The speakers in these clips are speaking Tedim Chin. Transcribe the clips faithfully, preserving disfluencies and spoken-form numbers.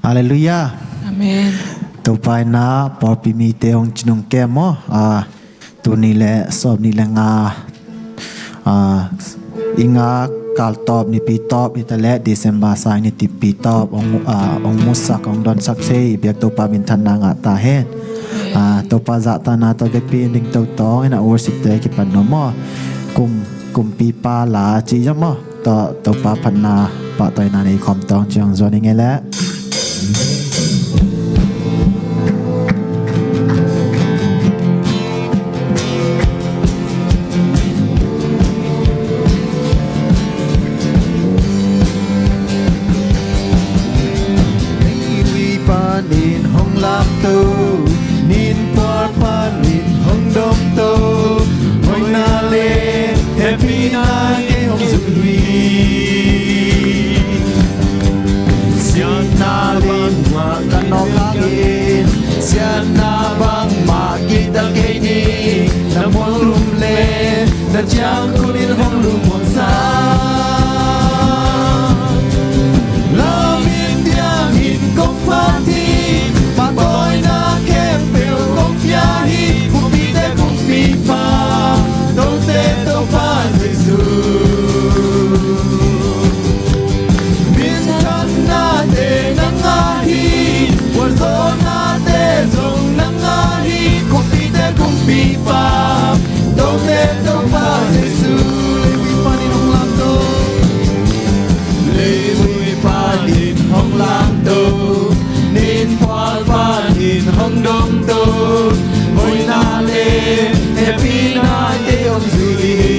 Halleluiah. Amen. Topa in ah pawlpi mite hong cinung kem maw. Ah, tuni le sawm ni le nga, ah, i nga kal tawp nipi tawp hi ta le December sang ni tipi tawp hong, ah, hong musak hong donsak thei i biak Topa minthanna ngah ta hen. Ah, Topa zahtakna tawh vekpi in ding tawh tawng in ah worship te kipan nuam maw. Kum, kumpipa la ci zong maw. Tawh Topa phatna pahtawina nei khawm tawng ciang zuan i ngei leh. Leivui panin hong lamto, nin pual panin hong dongto, hoihna le hehpihna in kei hong zui hi. Siatna lim muak ka nawk hangin, siatna bangmah kihta kei ni, na mual tum le na ciangkhut in hong lungmuansa. Lam in diang in kong phat hi, pahtawina khempeuh kong pia hi, kumpite kumpipa, note Topa Jesu. Minthannate na ngah hi, gualzawhnate zong na ngah hi, kumpite kumpipa, note Topa Jesu. Leivui panin hong lamto, leivui panin hong lamto, nin pual panin hong dongto, hoihna le hehpihna in kei hong zui hi.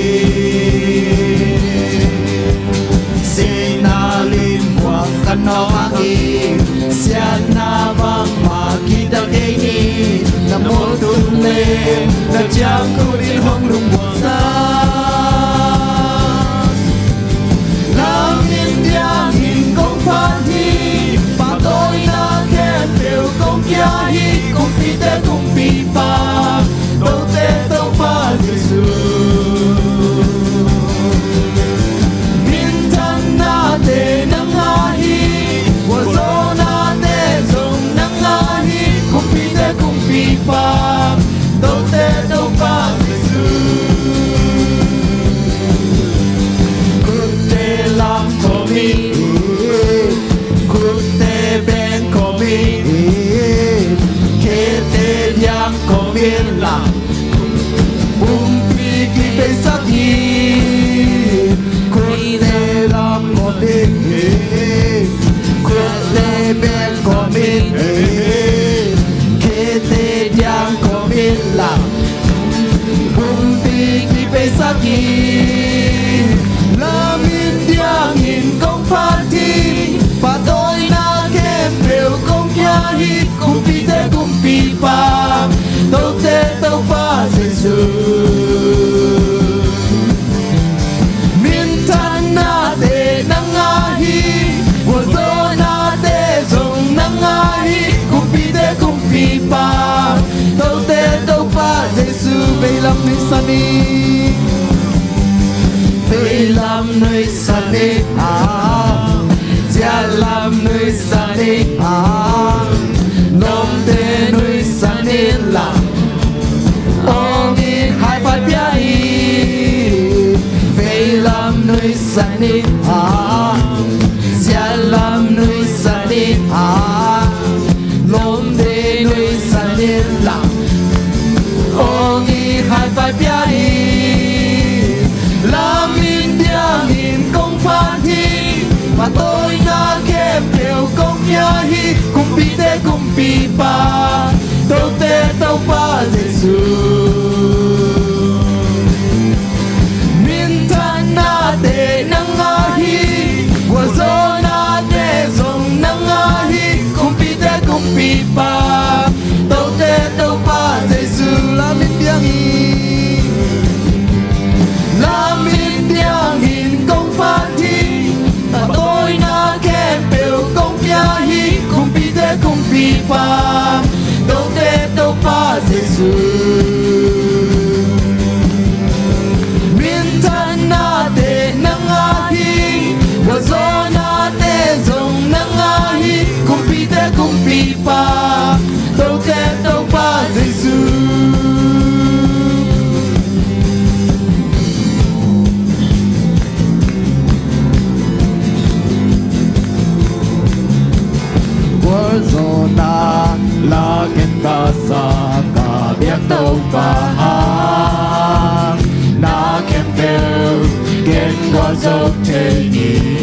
Siatna lim muak ka nawk hangin, siatna bangmah kihta kei ni, na mual tum le na ciangkhut in hong lungmuansa. Lam in diang in kong phat hi, pahtawina khempeuh kong pia hi, kumpite kumpipa, note Topa Jesu. Minthannate na ngah hi, gualzawhnate zong na ngah hi, kumpite kumpipa, note Topa Jesu. Khutte lam khawm in, khutte beng khawm in, khete diang khawm in la, pumpi kipeisak hi. Khutte lam khawm in, khutte beng khawm in, khete diang khawm in la, pumpi kipeisak hi. Lam in diang in kong phat hi, pahtawina khempeuh kong pia hi, kumpite kumpipa, note Topa Jesu. Minthannate na ngah hi, gualzawhnate zong na ngah hi, kumpite kumpipa, note Topa Jesu. Veilam nuihsan in, veilam nuihsan in, ah, zialam nuihsan in, ah, lawmte nuihsan in la, awng in haifai pia hi. Veilam nuihsan in, ah, zialam nuihsan in, ah, lawmte nuihsan in la, awng in haifai pia hi. Lam in diang in kong phat hi, pahtawina khempeuh kong pia hi, kumpite kumpipa, note Topa Jesu. Minthannate na ngah hi,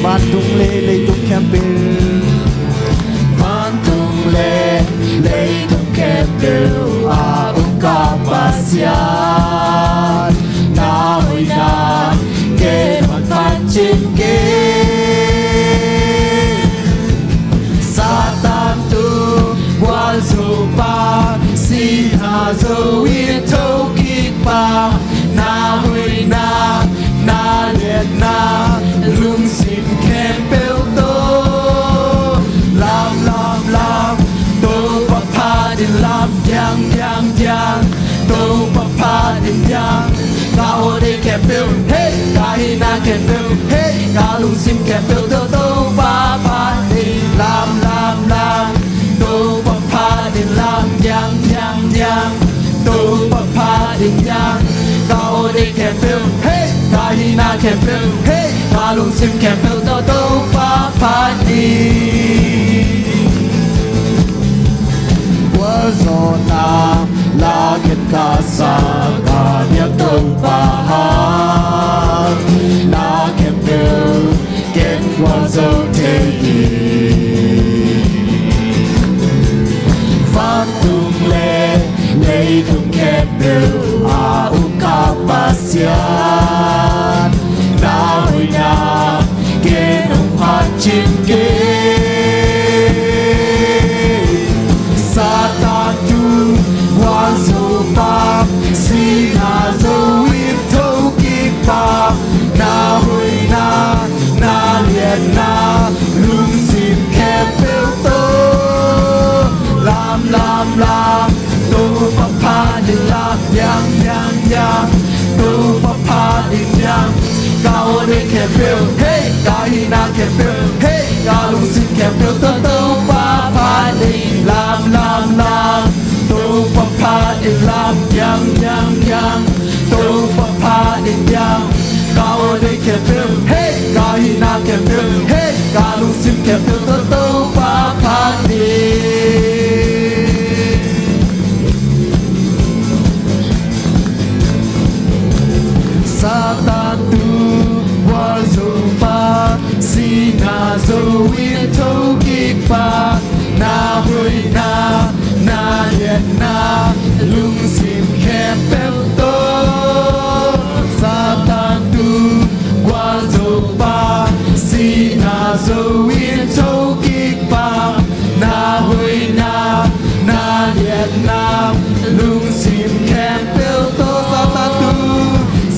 Vantung le leitung khempeuh, vantung le leitung khempeuh a om ka Pasian, na hoihna ken hong phat cing kei. Satan tung gualzopa, sihna zo in thokikpa, na hoihna, na liatna, lungsim khempeuh tawh lam, lam, lam, Topa phat in lam, diang, diang, diang, Topa phat in diang. Ka aw deih khempeuh, hey, ka hihna khempeuh, hey, ka lungsim khempeuh tawh Topa phat in lam, lam, lam, Topa phat in lam, diang, diang, diang, Topa phat in diang. Ka aw deih khempeuh, hey, ka hihna khempeuh, hey, ka lungsim khempeuh tawh Topa phat in. Gualzawhna la khen ka sa, ka biak Topa hang, na khempeuh ken gualzo thei hi. Vantung le leitung khempeuh a om ka Pasian, na hoihna ken hong phat cing kei. Satan tung gualzopa, sihna zo in thokikpa, na hoihna, na liatna, lungsim khempeuh tawh lam, lam, lam, Topa phat in lam, diang, diang, diang, Topa phat in diang. Ka aw deih khempeuh, hey, ka hihna khempeuh, hey, ka lungsim khempeuh tawh Topa phat in lam, lam, lam, Topa phat in lam, diang, diang, diang, Topa phat in diang. Ka aw deih khempeuh, hey, ka hihna khempeuh, hey, ka lungsim khempeuh tawh Topa phat in. Satan tung gualzopa, sihna zo in thokikpa, na hoihna, na liatna, lungsim khempeuh tawh. Satan tung gualzopa, sihna zo in thokikpa, na hoihna, na liatna, lungsim khempeuh tawh. Satan tung,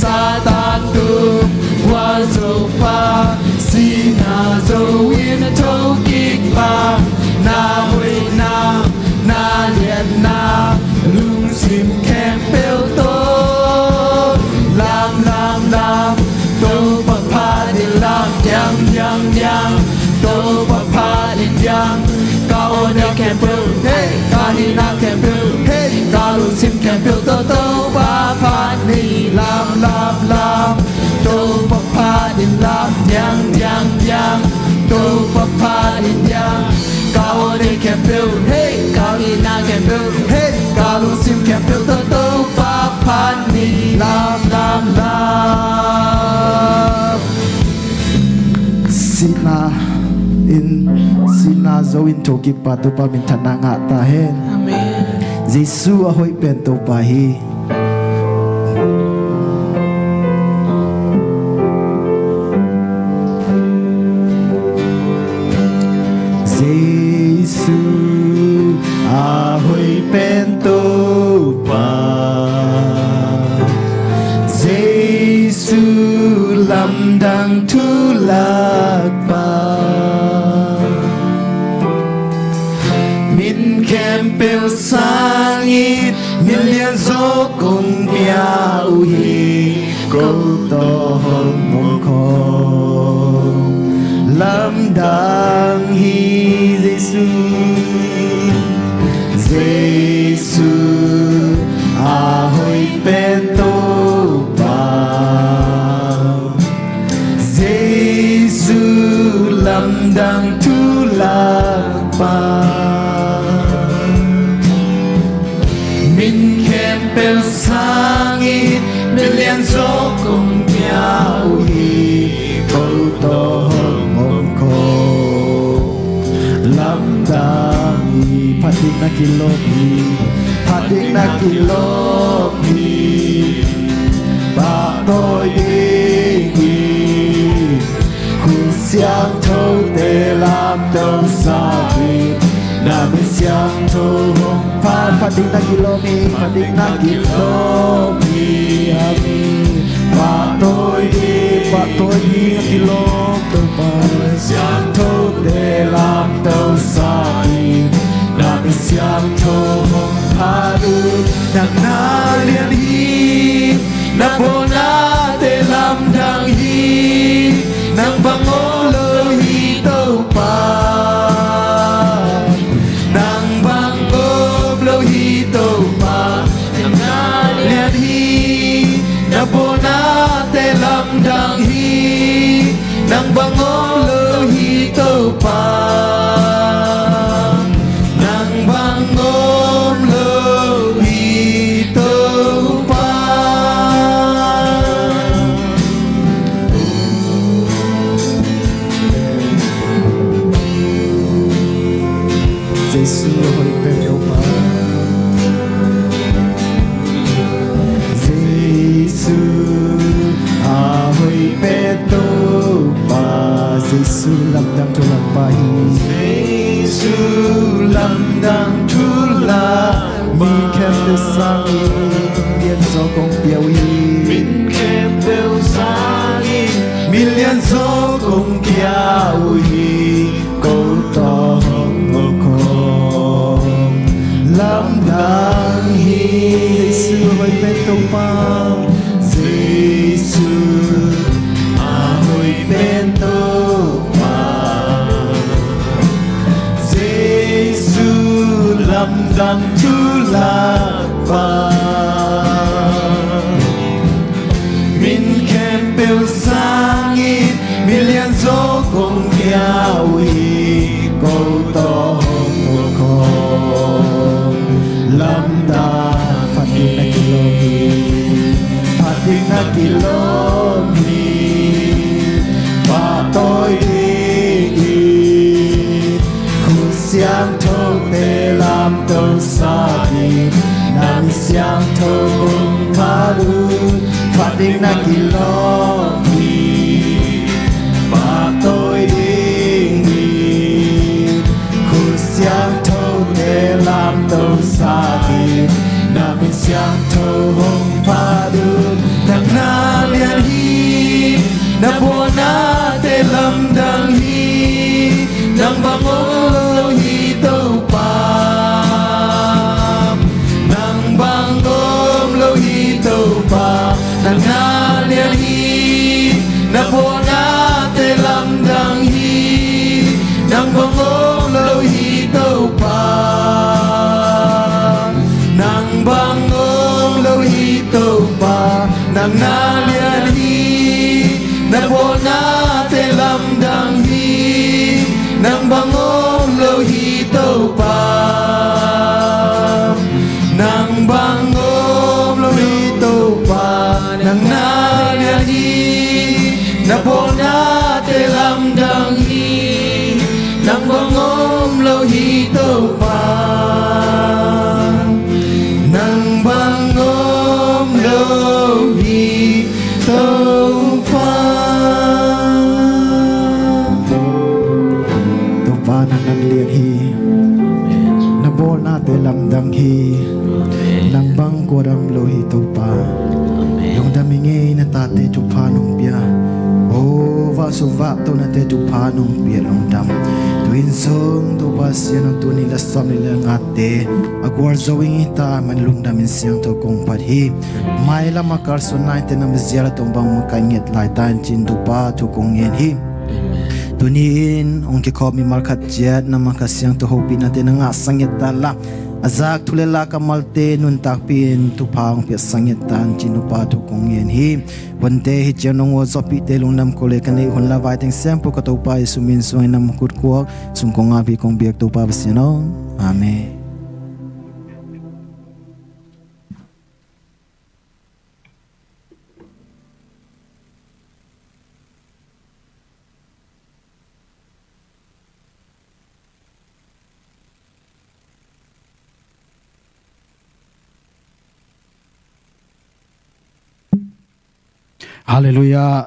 Satan tung gualzopa, sihna zo in thokikpa, na hoihna, na liatna, lungsim khempeuh tawh lam, lam, lam, Topa phat in lam, diang, diang, diang, Topa phat in diang. Ka aw deih khempeuh, hey, ka hihna khempeuh, hey, ka lungsim khempeuh tawh Topa phat in lam, lam, lam, Topa phat in lam, diang, diang, diang, Topa phat in diang. Ka aw deih khempeuh, hey, ka hihna khempeuh, hey, ka lungsim khempeuh tawh Topa phat in lam, lam, lam. Sihna in, sihna zo in thokikpa Topa minthanna ngah ta hen. Amen. Jesu a hoih pen Topa hi. Jesu a hoih pen Topa, Jesu lamdang thulakpa, min khempeuh sangin min lianzaw kong pia uh hi. Ko tawh hong om khawng lamdang hi. Jesu, Jesu a hoih pen Topa, Jesu lamdang thulakpa, min khempeuh sangin min lianzaw kong pia uh hi. Ko tawh hong na kilawm hi, phat ding na kilawm hi. Pahtawi ding hi, khut siangthote lamto sa hi. Na min siangtho hong phat, phat ding na kilawm hi, phat ding na kilawm hi. Amen. Pahtawi ding, pahtawi ding na kilawm Topa. Siangthote lamto sa hi, na min siangtho hong phat uh. Nang na lian hi, na bawnate lamdang hi. Nang bang om lo hi Topa. Nang bang om lo hi Topa. Nang na lian hi, na bawnate lamdang hi. Nang bang om lo hi Topa. Nang bang om lo hi Topa. Jesu a hoih pen Topa. Jesu a hoih pen Topa. Jesu lamdang thu lakpa hi. Jesu lamdang thu lak. Mi khempeuh sangin mi lianzaw kong pia uh hi. Mi khempeuh sangin mi lianzaw kong pia uh hi. Ko tawh hong om khawng lamdang hi. Jesu a hoih pen Topa. Jesu a hoih pen Topa. Jesu lamdang thu lakpa. Mi khempeuh sangin mi lianzaw kong pia uh hi. Ko tawh hong om khawng lamdang. Phat ding na kilawm hi, phat ding na kilawm hi. Pahtawi ding hi, khut siangthote lamto sa hi. Na min siangtho hong phat uh. Phat ding na kilawm hi, pahtawi ding hi. Khut siangthote lamto sa hi. Na min siangtho hong phat uh. Nang na lian hi, na bawnate lamdang hi. Nang bang om lo hi Topa. Nang bang om lo hi Topa. Nang na lian hi, na bawnate lamdang hi. Nang bang om lo hi Topa. Nang bang om lo hi Topa. Nang na lian hi, na bawnate lamdang hi. Nang bang om lo hi Topa. Nang bang om lo hi Topa. Nang na lian hi, na bawnate lamdang hi. Nang bang om lo hi Topa. Nang bang om lo hi Topa. Topa nang na lian hi, na bawlnate lamdang hi. Nang bang kua dam lo hi Topa. Lungdam i ngei, na tate thupha nong pia. O, vahsuk vahtonate thupha nong pia, lungdam. Tu-in zong Topa Pasian aw, tuni la sawm ni le ngate a gualzo ing hi ta, man lungdam in siangtho kong phat hi. Mailam a kalsuan naite na mizia la tong bang makaih ngiat lai ta in cin Topa thu kong ngen hi. Tuni-in hong kikhawm mimal khat ciat na makaih siangtho hopihnate na ngahsak ngiat ta la, a zak thu le la kammalte nuntakpih in thupha hong piaksak ngiat ta in cin Topa thu kong ngen hi. Huante hi ciang nong uazawhpihte lungdam ko le ka neih hun la vai teng siangpu ka Topa Jesu min suangin na mukut kuak sung kong ngahpih kong biak Topa Pasian aw. Amen. Halleluiah.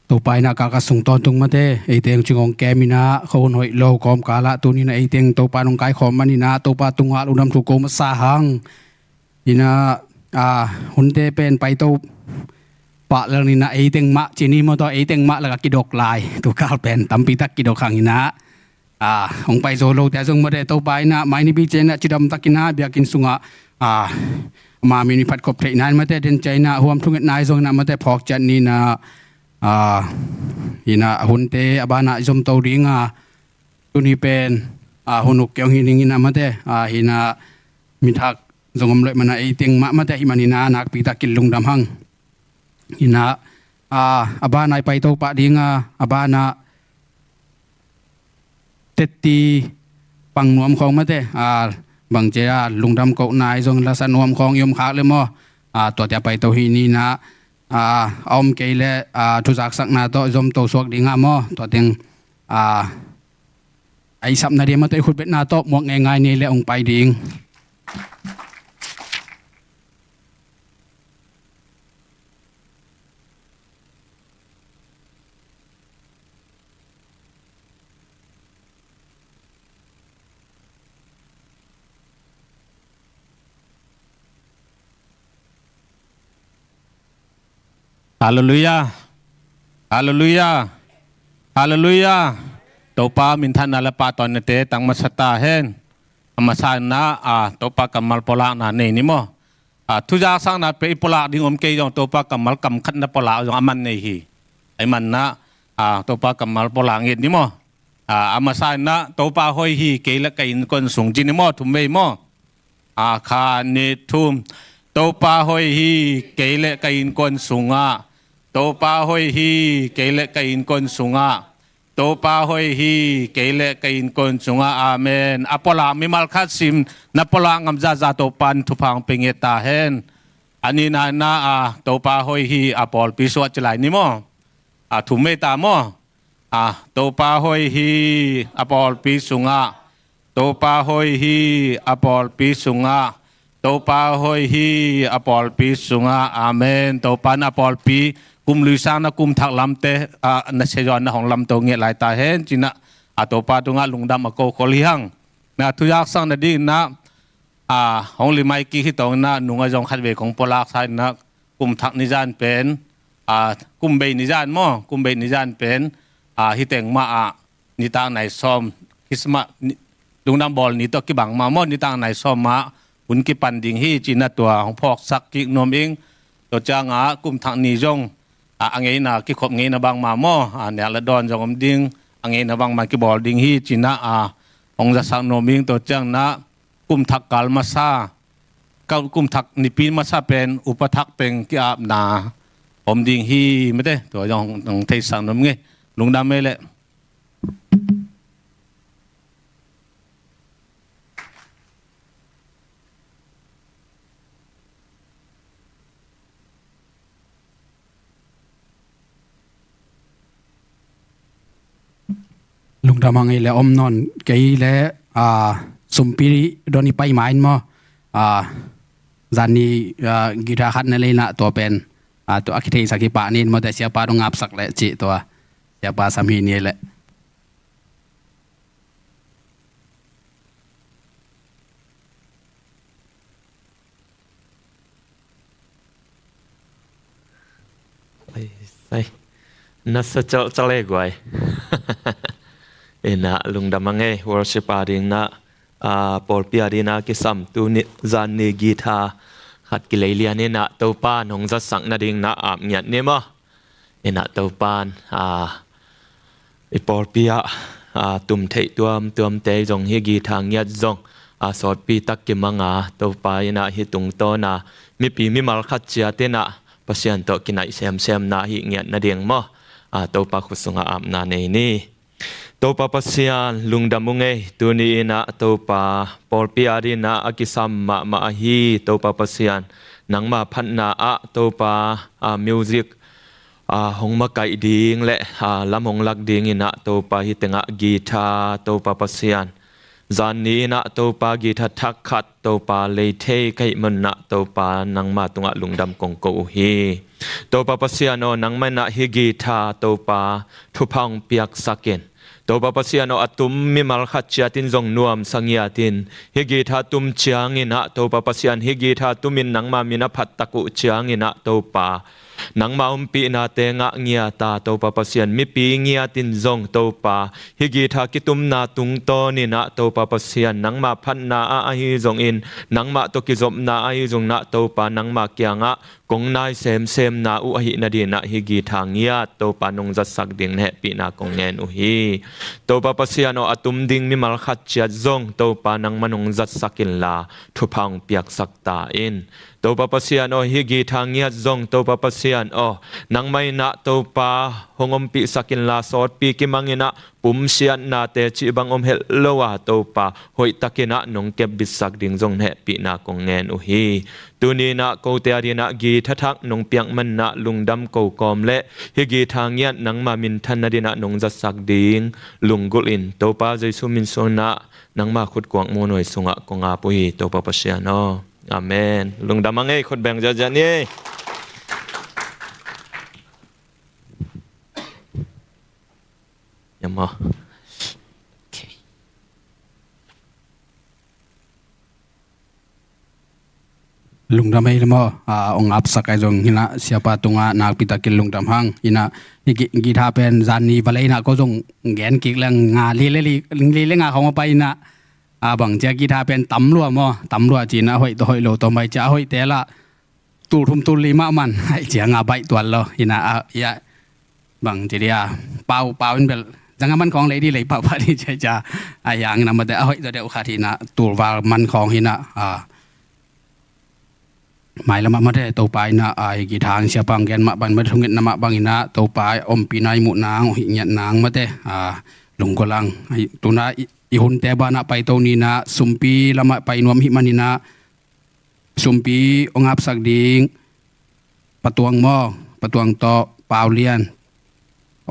Topa in ah kalkal sung tawntung mate, eite hong cing hong kem in ah, khuahun hoih lo kawmkal ah tuni in ah eite hong Topa in hong kaikhawm man in ah, Topa tungah lungdam thu ko masa hang. In ah, ah, hunte pen paito pah lel in ah, eite mah ci ni maw, tua eite mah lakah kidok lai. Tukal pen tampitak kidok hang in ah, ah, hong pai zo lote zong mate, Topa in ah mai nipi ciang in ah cidamtak in ah biakinn sungah, ah, ama min i phat khop theihna in mate, den ciang in ah huam thungetna ahi zong in ah mate, phawk ciat ni in ah, ah, in ah hunte a banah i zomto ding a, tuni pen, ah, hun uk kei hong hi ning in ah mate, ah, in ah mithak zong om loh man ah eite mah mate, ahih man in ah nakpitak in lungdam hang. In ah, ah, a banah i paito pah ding a, a banah tetti pang nuam khawng mate, ah, bangci a lungdam kohna ahi zong lasa nuam khawng i om khak le maw, ah, tuate a paito hi ni in ah, ah, a om kei le, ah, thuzaksakna tawh zomto suak ding a maw, tua teng, ah, a i sapna ding mate, i khutbetna tawh muak ngeingai ni le hong pai ding. Halleluiah. Halleluiah. Halleluiah. Topa minthanna le pahtawinate tang masa ta hen. A masa in ah, ah, Topa kammal pulakna nei ni maw. Ah, thuzaksakna pen i pulak ding om kei zong, Topa kammal kam khat na pulak zong a man nei hi. Ahih man in ah, ah, Topa kammal pulak nget ni maw. Ah, a masa in ah, Topa hoih hi, kei le ka innkuan sung ci ni maw, thum vei maw. Ah, khat, nih, thum. Topa hoih hi, kei le ka innkuan sungah. Topa hoih hi, kei le ka innkuan sungah. Topa hoih hi, kei le ka innkuan sungah. Amen. A pulak mimal khat sim, na pulak ngam zaza Topa in thupha hong pia nget ta hen. A nihna in ah, ah, Topa hoih hi, a pawlpi sungah ci lai ni maw. Ah, thum vei ta maw. Ah, Topa hoih hi, a pawlpi sungah. Topa hoih hi, a pawlpi sungah. Topa hoih hi, a pawlpi sungah. Amen. Topa in a pawlpi kum lui sang na kum thak lamte, ah, na sia zaw in na hong lamto nget lai ta hen ci in ah, a Topa tungah lungdam a kokhol hi hang. Na thuzaksakna ding in ah, ah, hong limai kik hi tawng in ah, nung ah zong khat vei kong pulaksa in ah, kum thak ni zan pen, ah, kum bei ni zan maw, kum bei ni zan pen, ah, hi teng mah ah, nitak nai sawm, Christmas ni, lungdam bawl ni tawh kibang mah maw, nitak nai sawm ah hun kipan ding hi ci in ah, tua hong phawksak kik nuam ing. Tua ciang ah kum thak ni zong, ah, a ngeina kikhop ngeina bangmah maw, ah, nek le dawn zong om ding, a ngeina bangmah kibawl ding hi ci in ah, ah, hong zasak nuam ing. Tua ciang in ah kum thak kal masa, kal, kum thak nipi masa pen upa thak peng ki-apna om ding hi mate, tua zong hong theisak nuam ing e. Lungdam e le. Lungdam hang. Ei le om nawn kei le, ah, sumpi don i pai main maw. Ah, zan ni, ah, guitar khat na lei in ah tua pen, ah, tua a kitheisak hi pah ni in maw, tua siapa dong ngapsak le cih tua siapa sam hi ni le. Ai, ai. Nasa cal, cal e guai. Ina lungdam a ngei, worship a ding na, a, pawlpi a ding na kisam tu ni, zan ni guitar khat kilei lian ina Topa nong zatsak na ding na ap ngiat ni maw. Ina Topan, a, i pawlpi ah, a, tum theih tuamtuamte zong hi guitar ngiat zong, a, sawtpi tak kimang a, Topa ina hi tungtawn a, mipi mimal khat ciat ina Pasian tawh kinaih semsem na hi ngiat na ding maw. A, Topa khut sungah apna nei ni. Topa Pasian lungdam ung ei, tuni ina Topa pawlpi a ding na a kisam mahmah ahi Topa Pasian, nangma phatna ah Topa, a, music, a, hong makaih ding le, a, lam hong lak ding ina Topa hi tengah guitar Topa Pasian, zan ni ina Topa guitar thak khat Topa lei thei ka hih man na Topa nangma tungah lungdam kong ko uh hi. Topa Pasian aw, nangmah in ah hih guitar Topa thupha hong piaksak in. Topa Pasian aw, a tum mimal khat ciat in zong nuamsa ngiat in. Hih guitar tum ciangin ah Topa Pasian, hih guitar tum in nangma min a phattak uh ciangin ah Topa, nangma ompihnate ngah ngiat a Topa Pasian, mipi ngiat in zong Topa, hih guitar kitumna tungtawn in ah Topa Pasian, nangma phatna ah ahi zongin, nangmah tawh kizopna ahi zongin ah Topa, nangma kiangah kong nai semsemna uh ahih nadingin ah hih guitar ngiat Topa nong zatsak ding na hehpihna kong ngen uh hi. Topa Pasian aw, a tum ding mimal khat ciat zong Topa nangmah nong zatsak inla thupha hong piaksak ta in. Topa Pasian aw, hih guitar ngiat zong Topa Pasian aw, nangmah in ah Topa hong ompihsak inla sawtpi kimang in ah pumsiatnate cih bang om het lo a Topa, hoihtakin ah nong kepbitsak ding zong na hehpihna kong ngen uh hi. Tuni in ah kote adingin ah guitar thak nong piak man in ah lungdam ko kawm leh hih guitar ngiat nangma minthan nadingin ah nong zatsak ding lunggulh in Topa Jesu min suang in ah nangma khutkuang muanhuai sungah kong ap uh hi Topa Pasian aw. Amen. Lungdam a ngei, khut beng ziahziah ni. Ia maw. Okay. Lungdam ei le maw. Ah, ong apsak ai zong hi in ah siapa tungah nakpi takin lungdam hang. Hi in ah hih gi-, guitar pen zan ni va lei in ah ko zong gen kik leng nga li le li, li le nga khawng a pai hi in ah. Ah, bang cia guitar pen tam lua maw, tam lua ci in ah hoih tawh hoih lo tawh mai cia a hoihte lah tul thum tul li mah man, aih ciang a baih tuan lo. Hi in ah, ah, ia, bang ci dia, pau, pau in bel zang a man khawng lei di lei pau pah di cia cia. Aih hang in ah mate a hoih zaw deuh khat hi in ah, tul val man khawng hi in ah, ah, mailam ah mate Topa in ah, ah, i guitar siapa hong gen mah bang mate thungetna mah bang in ah Topa ompihna i muh nang, i ngiat nang mate, ah, lunggulh ang. Aih, tu in ah i, i hunte banah paito ni in ah sumpi lamah pai nuam hih man in ah, sumpi hong apsak ding Patuang maw, Patuang tawh Paulian.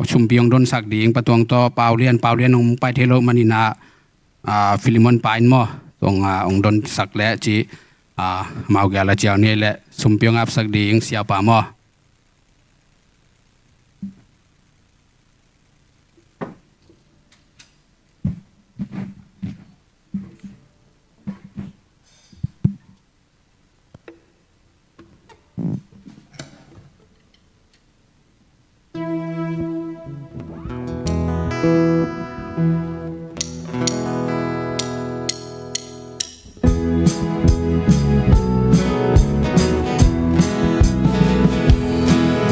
Sumpi hong donsak ding Patuang tawh Paulian, Paulian hong pai thei lo man in ah, ah, Philemon pa in maw, hong, ah, hong donsak leh ci, ah, amau gel a ciau ni leh sumpi hong apsak ding siapa maw.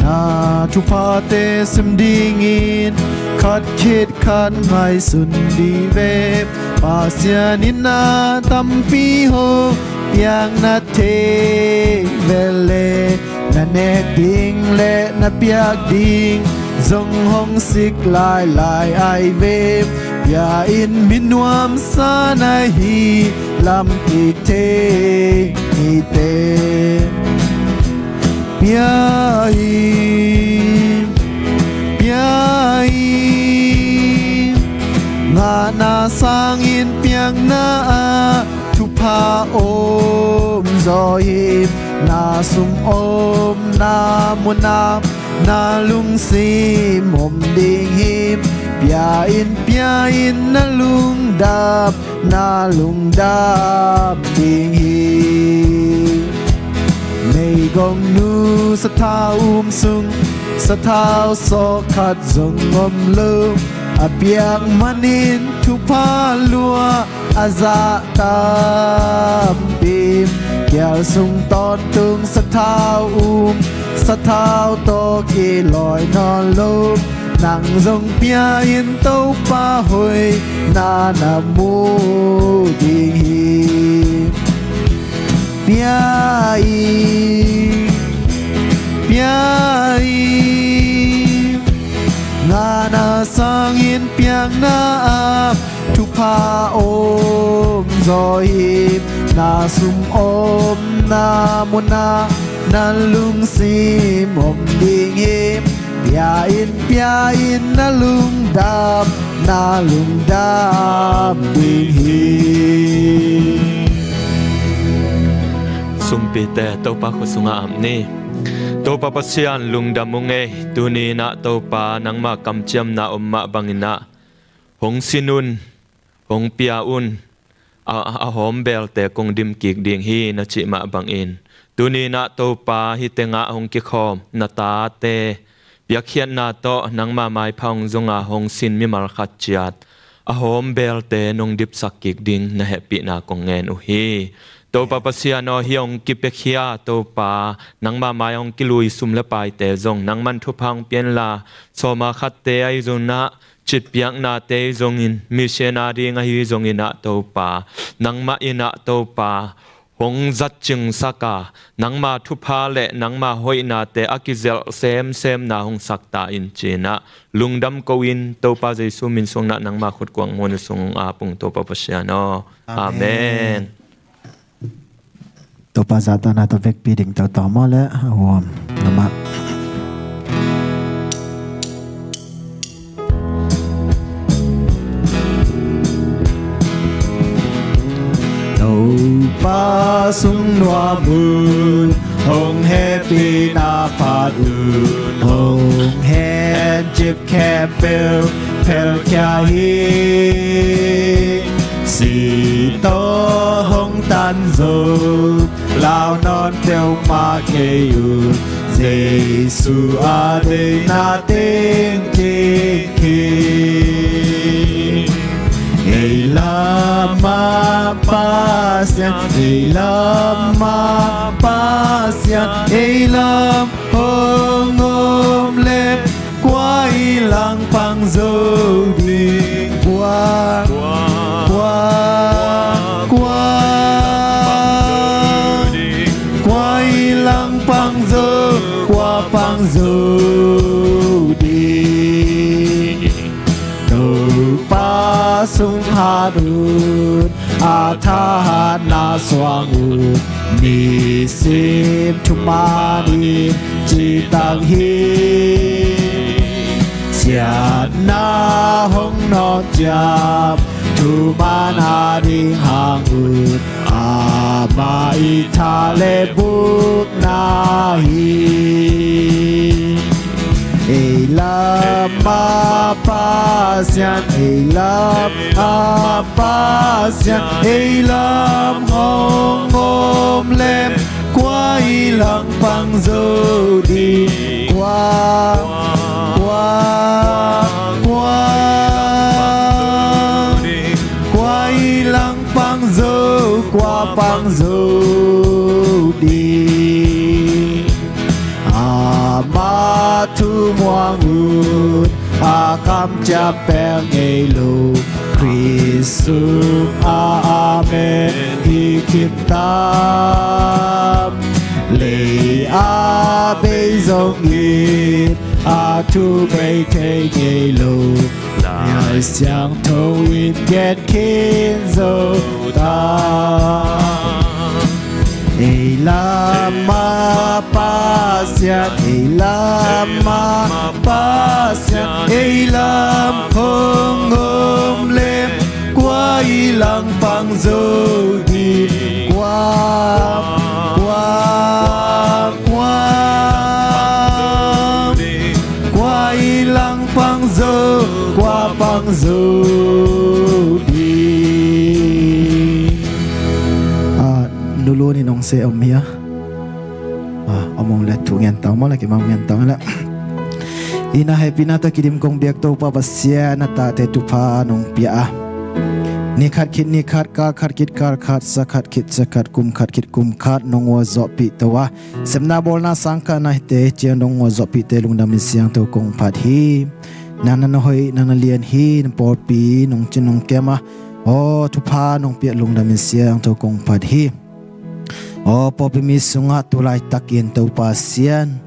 Na thuphate sim dingin khat khit khat ngaihsun dih ve. Pasian in na tampi hong piak na thei ve leh, na nek ding le na piak ding zong hong sik lailai ai ve. Pia in, mi nuamsa na hi lam kik thei nite. Pia in, pia in, ngahna sangin piakna ah thupha om zaw hi. Na sum om, na mun ah na lungsim om ding hi. Pia in, pia in, na lungdam, na lungdam ding hi. Meigongnu sathau um sung, sathau sawh khat zong om lo. A piak manin thupha lua a zah tampi. Kial sung tawntung sathau um, sathau tawh kilawi nawn lo. Nang zong pia in, Topa hoihna na mu ding hi. Pia in, pia in, ngahna sangin piakna ah thupha om zaw hi. Na sum om, na mun ah na lungsim om ding hi. Pia in, pia in, na lungdam, na lungdam ding hi. Sumpite, Topa khut sungah ap ni. Topa Pasian, lungdam ung ei. Tuni in ah Topa, nangma kamciamna om mah bangin ah hong sin un, hong pia un. A, a hawm belte kong dim kik ding hi na cih mah bangin, tuni in ah Topa, hih tengah hong kikhawm na tate piakkhiatna tawh nangma maipha hong zong a hong sin mimal khat ciat a hawm belte nong dipsak kik ding na hehpihna kong ngen uh hi. Topa Pasian aw, hih hong kipiakhia Topa, nangma mai hong kilui sum le paite zong nangman thupha hong pia inla, sawma khatte ahi zongin ah, citpiaknate ahi zongin, mission a ding ahi zongin ah Topa, nangmah in ah Topa hong zatcingsak a, nangma thupha le nangma hoihnate a kizelh semsemna hong sak ta in ci-in ah lungdam ko in, Topa Jesu min sungin ah nangma khutkuang muan uh sung hong ap ung, Topa Pasian aw. Amen. Amen. Topa zahtakna tawh vekpi ding tawh tawh maw le, a huam. Amah. Topa sung nuam un, hong hehpihna phat un, hong hencip khempeuh phelkhia hi. Si tawh hong tan zo, lau nawn peuhmah kei un, Jesu a deihna teng kik hi. Ei lam a Pasian, ei lam a Pasian, ei lam hong om leh, kua i langpang zo ding? Kua, kua, kua, kua i langpang zo, kua pang zo ding? Topa sung hat un, a thahatna suang un, nisim thuman in citak hi. Siatna hong nawt ciam, thuman a ding hang un, amah i tha le bukna hi. Ei lam a Pasian, ei lam a Pasian, ei lam hong om leh, kua i langpang zo ding? Kua, kua, kua, kua i langpang zo, kua pang zo ding? Amah thu muang un, a kamciam pek ngei lo, Khrist sung a amen hi khinta. Lei a bei zongin, a thu bei thei ngei lo, Lai Siangtho in gen khin zo ta. Ei lam a Pasian, ei lam a Pasian, ei lam hong om leh, kua i langpang zo ding? Kua, kua, kua, kua i langpang zo, kua pang zo ding? Ah, Nulun in hong seh om hia? Ah, om hong le thu ngen ta maw le, kimang ngen ta maw le. I na hehpihna tawh kidim kong biak Topa Pasian, na tate thupha nong pia a, ni khat khit ni khat, kal khat khit kal khat, sa khat khit sa khat, kum khat khit kum khat nong uazawhpih to a, sepna bawlna sangkahna hite ciang nong uazawhpihte lungdam in siangtho kong phat hi. Nang na hoih, nang na lian hi, na pawlpi nong cin nong kem a, aw thupha nong piak lungdam in siangtho kong phat hi. Aw pawlpi mi sungah tu laitakin Topa Pasian,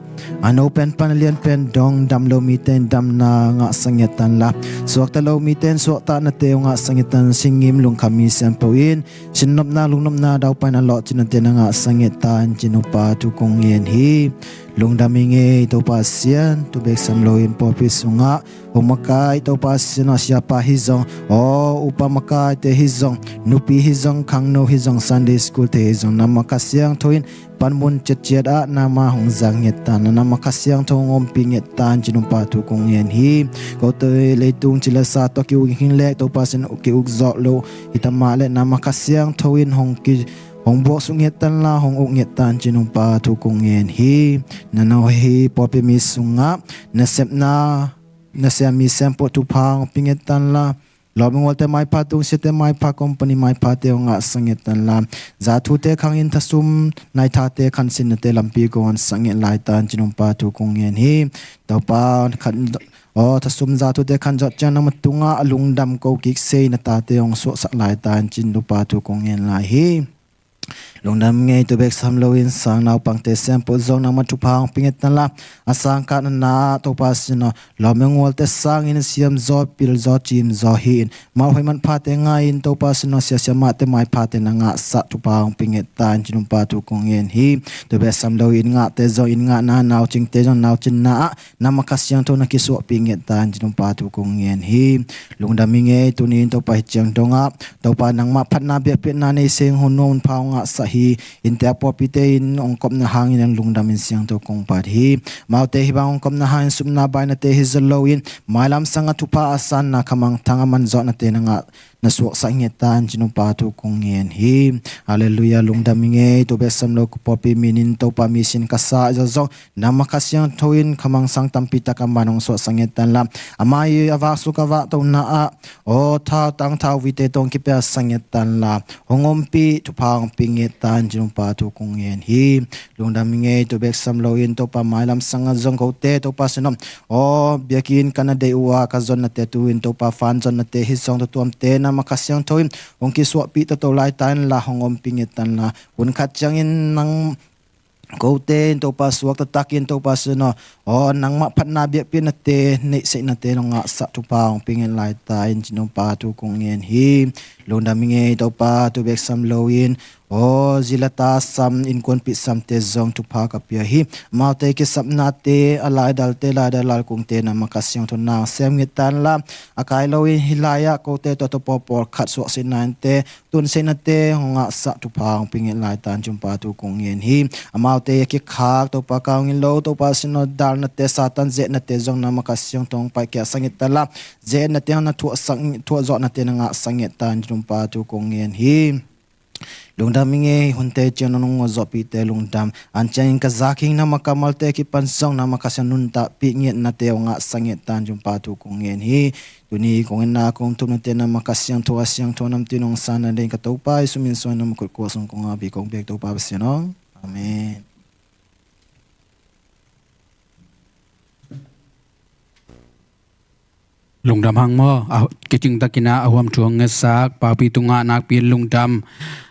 a no pen pan a lian pen dong, dam lo mite in damna ngahsak ngiat tan la, suakta lo mite in suaktahnate uh ngahsak ngiat tan, singim lungkham mi sianpho in sinnopna lungnopna daupaina lawhcinate na ngahsak ngiat tan ci-in Topa thu kong ngen hi. Lungdam i ngei Topa Sian, tu bek sam loin pawlpi sungah hong makai Topa Sian aw, siapa hi zong aw, upa makaite hi zong, nupi hi zong, khangno hi zong, Sunday school te hi zong, nangma Kha Siangtho in panmun ciatciat ah nangma hong zang ngettan la, nangma Kha Siangtho hong ompih ngettan ci-in Topa thu kong ngen hi. Kote leitung cilesa tawh ki-uk hi leh Topa Sian, ki-uk zawh lo hi ta mah leh nangma Kha Siangtho in hong ki hong buak suk ngettan la, hong uk ngettan ci-in Topa thu kong ngen hi. Na no hi pawlpi mi sungah nasepna, na siam mi siampu thupha hong pia ngettan la, lawm i ngualte maipha, tungsiate maipha, company maiphate hong ngahsak ngettan la, zathute khangin thasum naithate khansinnate lampi kong honsak nget laitan ci-in Topa thu kong ngen hi. Topa khan aw, thasum zathute khan zawh ciang nangma tungah a lungdam ko kik sei na tate hong suahsak laitan ci-in Topa thu kong ngen lai hi. Lungdam ngei, tu bek sam loin sang naupangte siampu zong nangma thupha hong pia ngettan la, a sangkah na na Topa Sian aw, lawm i ngualte sangin siamzaw, pilzaw, cimzaw hi-in, mawhhoih manphate ngah-in Topa Sian aw, siasia mahte maiphate na ngahsak thupha hong pia ngettan ci-in Topa thu kong ngen hi. Tu bek sam loin ngahte zong inn ngahna, naucingte zong naucinna ah nangma Kha Siangtho na kisuahpih ngettan ci-in Topa thu kong ngen hi. Lungdam i ngei, tuni in Topa hi ciang dongah Topa nangmah phatna biakpiakna nei seng hun nuam hun pha hong ngahsak hi. Innte a pawlpite in hong kopna hangin hong lungdam in siangtho kong phat hi. Amaute hih bang hong kopna hangin supna bainate hi zaw loin mailam sangah thupha a sanna, khamangthang a manzawhnate na ngah na suaksak ngettan ci-in Topa thu kong ngen hi. Halleluiah, lungdam i ngei, tu bek sam lo ka pawlpi minin Topa mi sin ka sa zong nangma Kha Siangtho in khamangthang tampi tak a man hong suahsak ngettan la, ama i a vaksuk a vahtona ah aw, thau tang thau vite tawh hong kipiaksak ngettan la, hong ompih thupha hong pia ngettan ci-in Topa thu kong ngen hi. Lungdam i ngei, tu bek sam loin Topa mailam sangah zong kote Topa Sian aw, aw, biakinn ka na deih uh a ka zonnate tu-in Topa fan zonnate hi zong tuamtuamte nangma Kha Siangtho in hong kisuahpih toto laitan la, hong ompih ngettan la, hun khat ciangin nang kote in Topa suak taktakin Topa Sian aw, aw, nangmah phatna biakpiaknate, neihsaknate nong ngahsak thupha hong pia nget laitan ci-in Topa thu kong ngen hi. Lungdam i ngei Topa, tu bek sam loin aw, zi le ta sam, innkuanpih samte zong thupha ka pia hi. Amaute kisapnate, a laidalte, laidal lalkungte nangma Kha Siangtho in na sem ngettan la, a kai loin hih lai-ah kote tawh tawh pawlpawlkhat suahsiatnate, tunsiatnate hong ngahsak thupha hong pia nget laitan ci-in Topa thu kong ngen hi. Amaute a kikhak Topa, kawng in lo Topa Sian aw, dalnate, Satan zehnate zong nangma Kha Siangtho hong paikhiatsak ngettan la, zehnate hong na thuahsak, thuahzawhnate na ngahsak ngettan ci-in Topa thu kong ngen hi. Lungdam i ngei, hunte ciang nong nong zawhpihte lungdam. An ciangin ka zak hing nangma kammalte kipan zong nangma Kha Siang nuntakpih ngetnate hong ngahsak ngettan ci-in Topa thu kong ngen hi. Tuni kong itna kong thupnate nangma Kha Siangtho a siangtho namtin hong sanna dingin ka Topa Jesu min suang nangma khut kua sung kong ap hi, kong biak Topa Pasian aw. Amen. Lungdam hang maw, a kicing takin a huam thu hong ngetsak Paupi tungah nakpi in lungdam.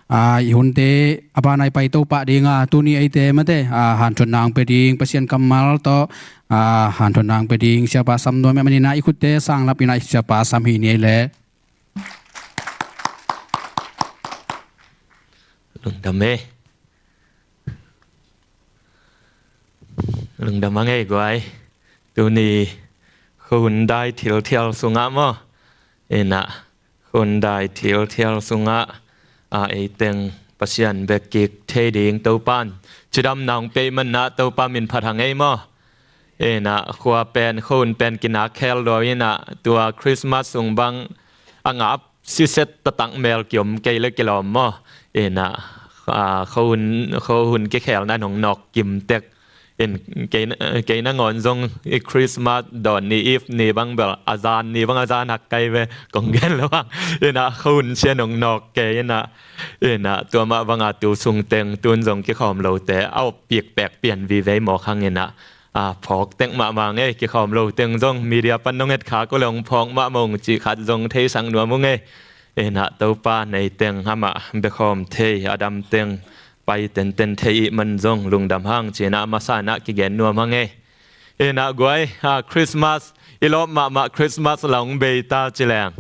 A, i hunte a banah i pai to pah ding a, tuni eite mate, a, hanthotna hong pia ding Pasian kammal tawh, a, hanthotna hong pia ding Siapa Sam Nuam i hih manin a, i khutte sanglap in a, Siapa Sam hi ni ei leh. Lungdam e. Lungdam a ngei guai. Tuni khuahun dai thilthial sungah maw, inah khuahun dai thilthial sungah, a, eiteng Pasian bek kik thei ding Topan cidamna hong pia i hih manin a, Topa min phat hang ei maw. Inah khua pen, khuahun pen kinak khel lua inah, tua Christmas sung bang a ngap siset taktak mel kiom kei le kilawm maw. Inah, a, khuahun, khuahun kikhelna in hong nawk kim tek. In kei, kei nangawn zong i Christmas dawn ni, Eve ni bang bel a zan ni bang a zan hak kai ve, kong gen lo hang. Inah khuahun sian hong nawk kei inah, inah tua mah banga tu sung teng tun zong kikhawm lote a op pikpek pian vive mawk hang inah, a, phawk tek mahmah ngei, kikhawm lo teng zong media pan nong etkhak uh le hong phawk mahmah ung cih khat zong theisak nuam ung ei. Inah Topa nei teng amah biakhawm thei, a dam teng pai tenten thei i hih man zong lungdam hang ci-in a masa inah kigen nuam hang ei. Inah guai, a, Christmas i lawp mahmah Christmas la hong bei ta ci leng,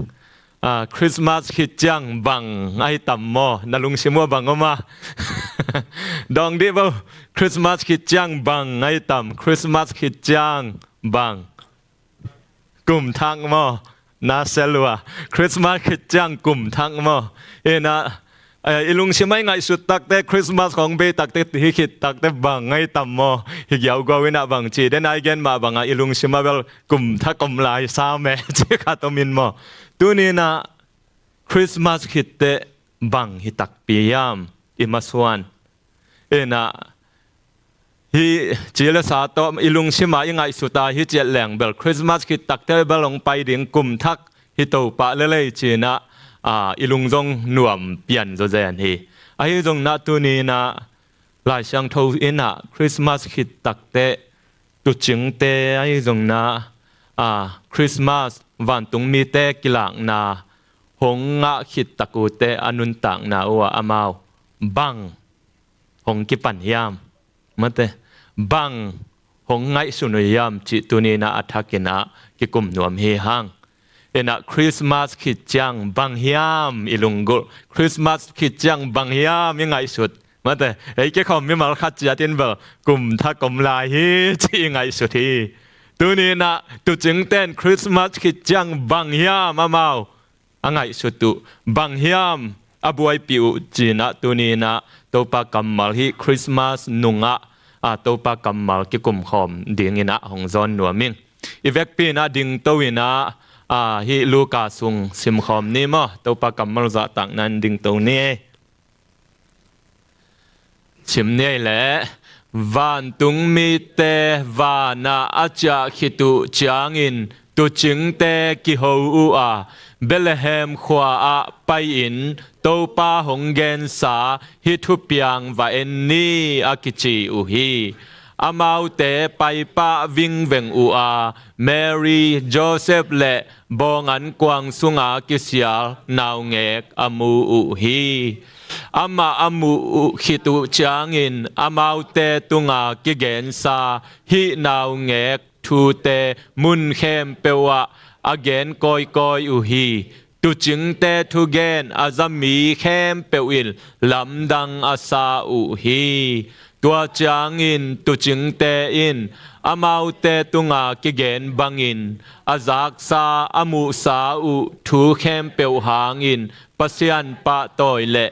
a, Christmas khit ciang bang ahi tam maw, na lungsim uh a bang om a? Dawng dih bo. Christmas khit ciang bang ngai tam? Christmas khit ciang bang? Kum thak maw? Na sel uh a. Christmas khit ciang kum thak maw? Ina, eh, i lungsim ah i ngaihsut takte, Christmas khawng bei takte, hi khit takte bang ngai tam maw? Hi giauguau ina bang ci? Den ai gen mah bangah i lungsim ah bel kum thak om lai sam e ci khat om in maw? Tuni ina Christmas khit teh bang hi takpi hiam i masuan? Ina, hi ci le sa tawh i lungsim ah i ngaihsut a hi ciat leng bel Christmas khit takte bel hong pai ding, kum thak hi to pah lel ei ci ina, a, i lung zong nuam pian zawzen hi. Ahi zong ina tuni ina Lai Siangtho ina Christmas khit takte tuucingte ahi zong ina, a, Christmas vantung mite kilakna hong ngah khit tak uh teh a nuntakna uh ah amau bang hong kipan hiam? Mate, bang hong ngaihsun uh hiam cih tuni ina a thak ina kikum nuam hi hang. Ina Christmas khit ciang bang hiam i lunggulh? Christmas khit ciang bang hiam i ngaihsut? Mate, ei kikhawm mimal khat ciat in bel kum thak om lai hi ci i ngaihsut hi. Tuni ina tuucingte in Christmas khit ciang bang hiam amau a ngaihsut uh, bang hiam a buaipih uh ci ina tuni ina Topa kammal hi Christmas nungah, a, Topa kammal kikum khawm ding ina hong zawn nuam ing. I vekpi ina dingto ina, a, hi Luka sung sim khawm ni maw? Topa kammal zahtakna in dingto ni. Sim ni ei leh, vantung mite van ah a ciah khit uh ciangin tuucingte kiho uh a, Bethlehem khua ah pai-in Topa hong gensa hih thupiang va en ni a kici uh hi. Amaute paipah vingveng uh a, Mary, Joseph le bawng ankuang sunga kisial naungek a mu uh hi. Amah a muh uh khit uh ciangin amaute tunga kigensa hih naungek thute mun khempeuh ah a gen kawikawi uh hi. Tuucingte thugen a za mi khempeuh in lamdang a sa uh hi. Tua ciangin tuucingte in amaute tunga kigen bangin a zaksa a muhsa uh thu khempeuh hangin Pasian pahtawi le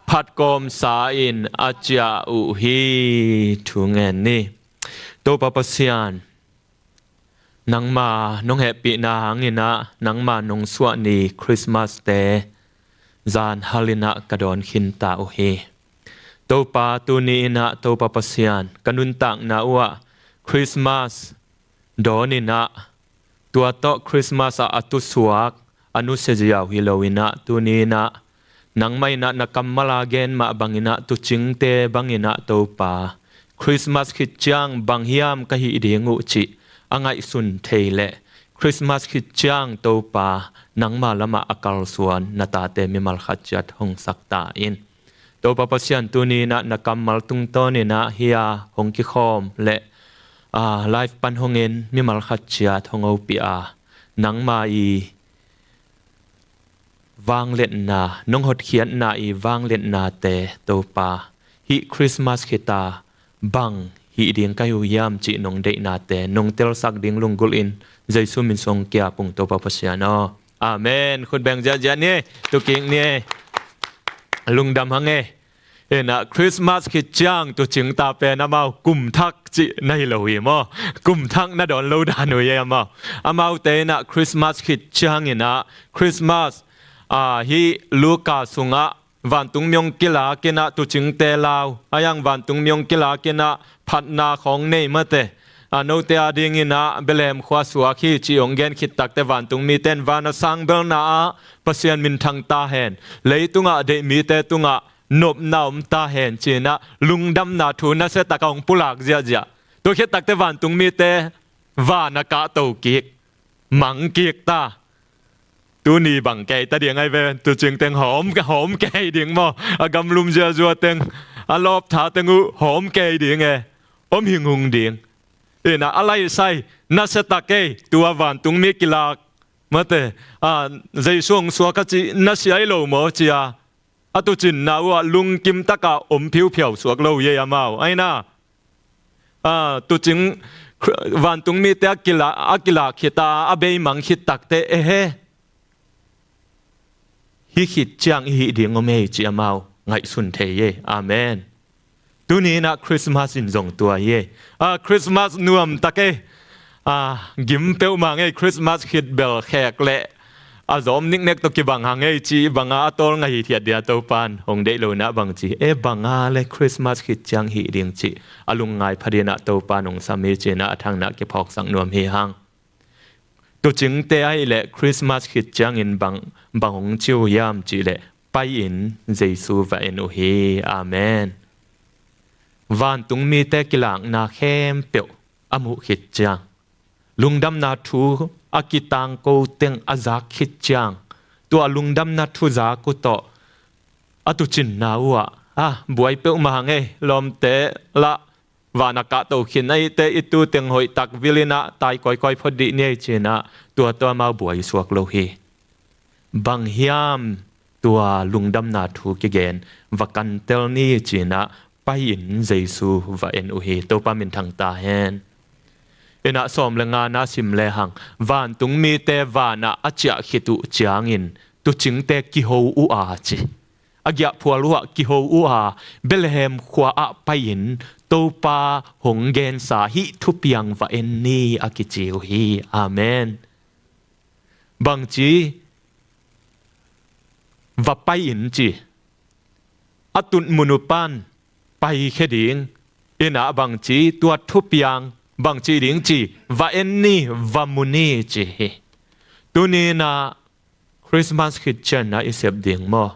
phatkawmsa in a ciah uh hi. Thu ngen ni. Topa Pasian, nangma nong hehpihna hangin ah nangma nong suah ni Christmas te zan hal in ah ka dawn khinta uh hi. Topa, tuni in ah Topa Pasian, ka nuntakna uh ah Christmas dawn in ah tua tawh Christmas ah a tusuak a nusia ziau hi lo in ah tuni in ah nangmah in ah na kammal a gen mah bangin ah tuucingte bangin ah Topa, Christmas khit ciang bang hiam ka hih ding uh cih a ngaihsun thei leh Christmas khit ciang Topa, nangma lamah a kalsuan na tate mimal khat ciat hong sak ta in. Topa Pasian, tuni in ah na kammal tungtawn in ah hih a hong kikhawm le, a, live pan hong en mimal khat ciat hong hopih a, nangma i vangliatna, nong hotkhiatna i vangliatnate Topa, hih Christmas khit a bang hih ding ka hi uh hiam cih nong deihnate nong telsak ding lunggulh in Jesu min suang kiap ung Topa Pasian aw. Amen. Khut beng ziahziah ni, tukik ni. Lungdam hang e. Ina, Christmas khit ciang tuucingta pen amau kum thak cih na hi lo hi maw? Kum thak na dawn lo dan uh hi amau. Amaute ina Christmas khit ciang ina Christmas, a, hih Luka sungah vantungmi hong kilak in ah tuucingte lau, a iang vantungmi hong kilak in ah phatna khawng nei mate. A, note a dingin ah Bethlehem khua suak hi cih hong gen khit takte vantungmite in van a sang belna ah Pasian minthang ta hen, leitungah deih mite tungah nopna om ta hen ci-in ah lungdamna thu nasia tak a hong pulak ziahziah. Tua khit takte vantungmite van a kahto kik, mang kik ta. Tuni bang kei ta ding ai ve, tuucing teng hawm, hawm kei ding maw? A gamlum ziazua teng, a lawptha teng uh hawm kei ding e. Om hinghung ding. Ina a laisai nasia tak ei, tua vantungmi kilak mate, a, Jesu hong suak a cih nasia hi lo maw cia? A tuucinna uh ah lungkim taka om phiuphiau suak lo hi ei amau. Aina, a, tuucing, vantung mite a kila, a kilak khita, a beimang khit takte, ehe, hih khit ciang i hih ding om ei ci amau ngaihsun thei ei. Amen. Tuni inah Christmas in zong tua hi ei. A, Christmas nuamtak ei. A, gim peuhmah ngei, Christmas khit bel khek leh a zawm niknek tawh kibang hang ei ci banga a tawl ngah hithiat dia Topan hong deih lo inah bangci, e, banga le Christmas khit ciang hih ding ci a lungngai pha dinah Topan hong sam hi ci inah a thangna kiphawksak nuam hi hang. Tuucingte ahih leh Christmas khit ciangin bang, bang hong ci uh hiam cih leh, pai-in Jesu va en uh hi. Amen. Vantung mite kilakna khempeuh a muh khit ciang, lungdamna thu a kitangko teng a zak khit ciang, tua lungdamna thu zak uh tawh a tuucinna uh ah, a, buai peuhmah hang ei, lawmte lah van a kahto khin ahihte i tu teng hoih tak vil inah tai kawikawi phot dih ni ei ci inah tua tawh amau buai suak lo hi. Bang hiam tua lungdamna thu kigen va kantel ni ci inah pai-in Jesu va en uh hi. Topa minthang ta hen. Inah sawm le ngana sim lehang, vantung mite vanah a ciah khit uh ciangin tuucingte kiho uh a ci, a giahphual uh ah kiho uh a, Bethlehem khua ah pai-in Topa hong gensa hih thupiang va en ni a kici uh hi. Amen. Bangci, va pai-in ci, a tutmun uh pan paikhia ding, inah bangci, tua thupiang bangci ding ci, va en ni, va mu ni ci hi. Tuni inah Christmas khit ciangin ah i sep ding maw?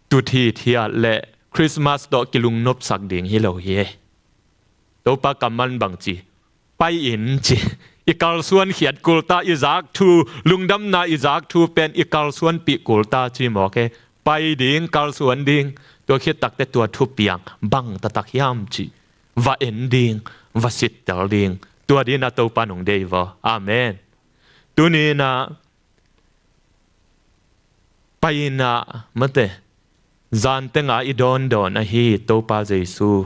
Tut hithiat le Christmas tawh kilungnopsak ding hi lo hi ei. Topa kammal bangci, pai-in ci. I kalsuan khiat kulta, i zak thu, lungdamna i zak thu pen i kalsuanpih kulta ci mawk ei. Pai ding, kalsuan ding. Tua khit takte tua thupiang bang taktak hiam ci, va en ding, va sittel ding. Tua dinah Topa nong deih vaw. Amen. Tuni inah pai-in ah, mate, zan tenga i dawndawn ahi Topa Jesu,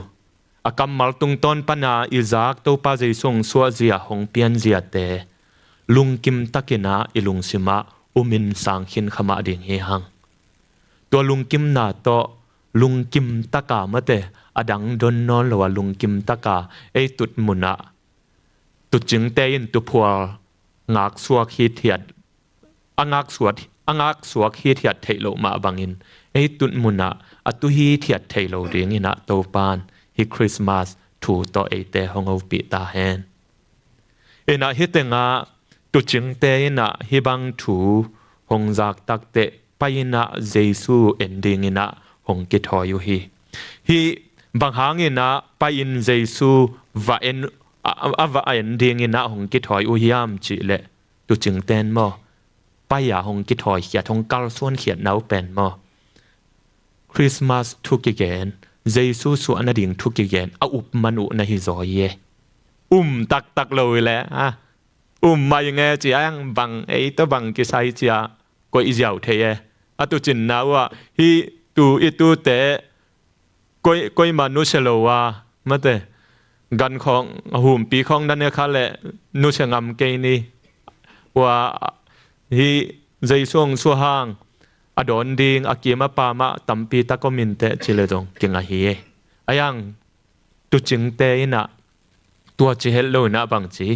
a kammal tungtawn pana i zak Topa Jesu hong suahzia, hong pianziate lungkim takin ah i lungsimah umin sang khin kha mah ding hi hang. Tua lungkimna tawh lungkim taka, mate, a dang don nawn lo a lungkim taka ei tutmun ah tuucingte in tuuphual ngaksuak hithiat, a ngaksuak, a ngaksuak hithiat theih loh mah bangin ei tutmun ah a tu hithiat thei lo ding inah Topan hih Christmas thu tawh eite hong hopih ta hen. Inah hih tengah tuucingte inah hih bang thu hong zak takteh pai-in ah Jesu en ding inah hong kithawi uh hi. Hih bang hang inah pai-in Jesu va en, a, a, a va en ding inah hong kithawi uh hiam cih leh, tuucingte in maw, pai-a hong kithawi khiat, hong kalsuan khiatna uh pen maw, Christmas thu kigen, Jesu suah nading thu kigen a up man uh na hi zaw hi ei. Um taktak lo hi leh, a, um mah ing e ci a, bang ei tawh bang kisai ci a koih ziau thei e. A tuucinna uh ah hih tu i tute koi, koimah nusia lo a, mate, gan khawng, a humpi khawng na ne kha leh nusia ngam kei ni. Ua, hih Jesu hong suah hang a dawn ding a kim a pam ah tampi tak om inteh ci leh zong kingah hi ei. A iang tuucingte inah tua ci het lo inah bangci,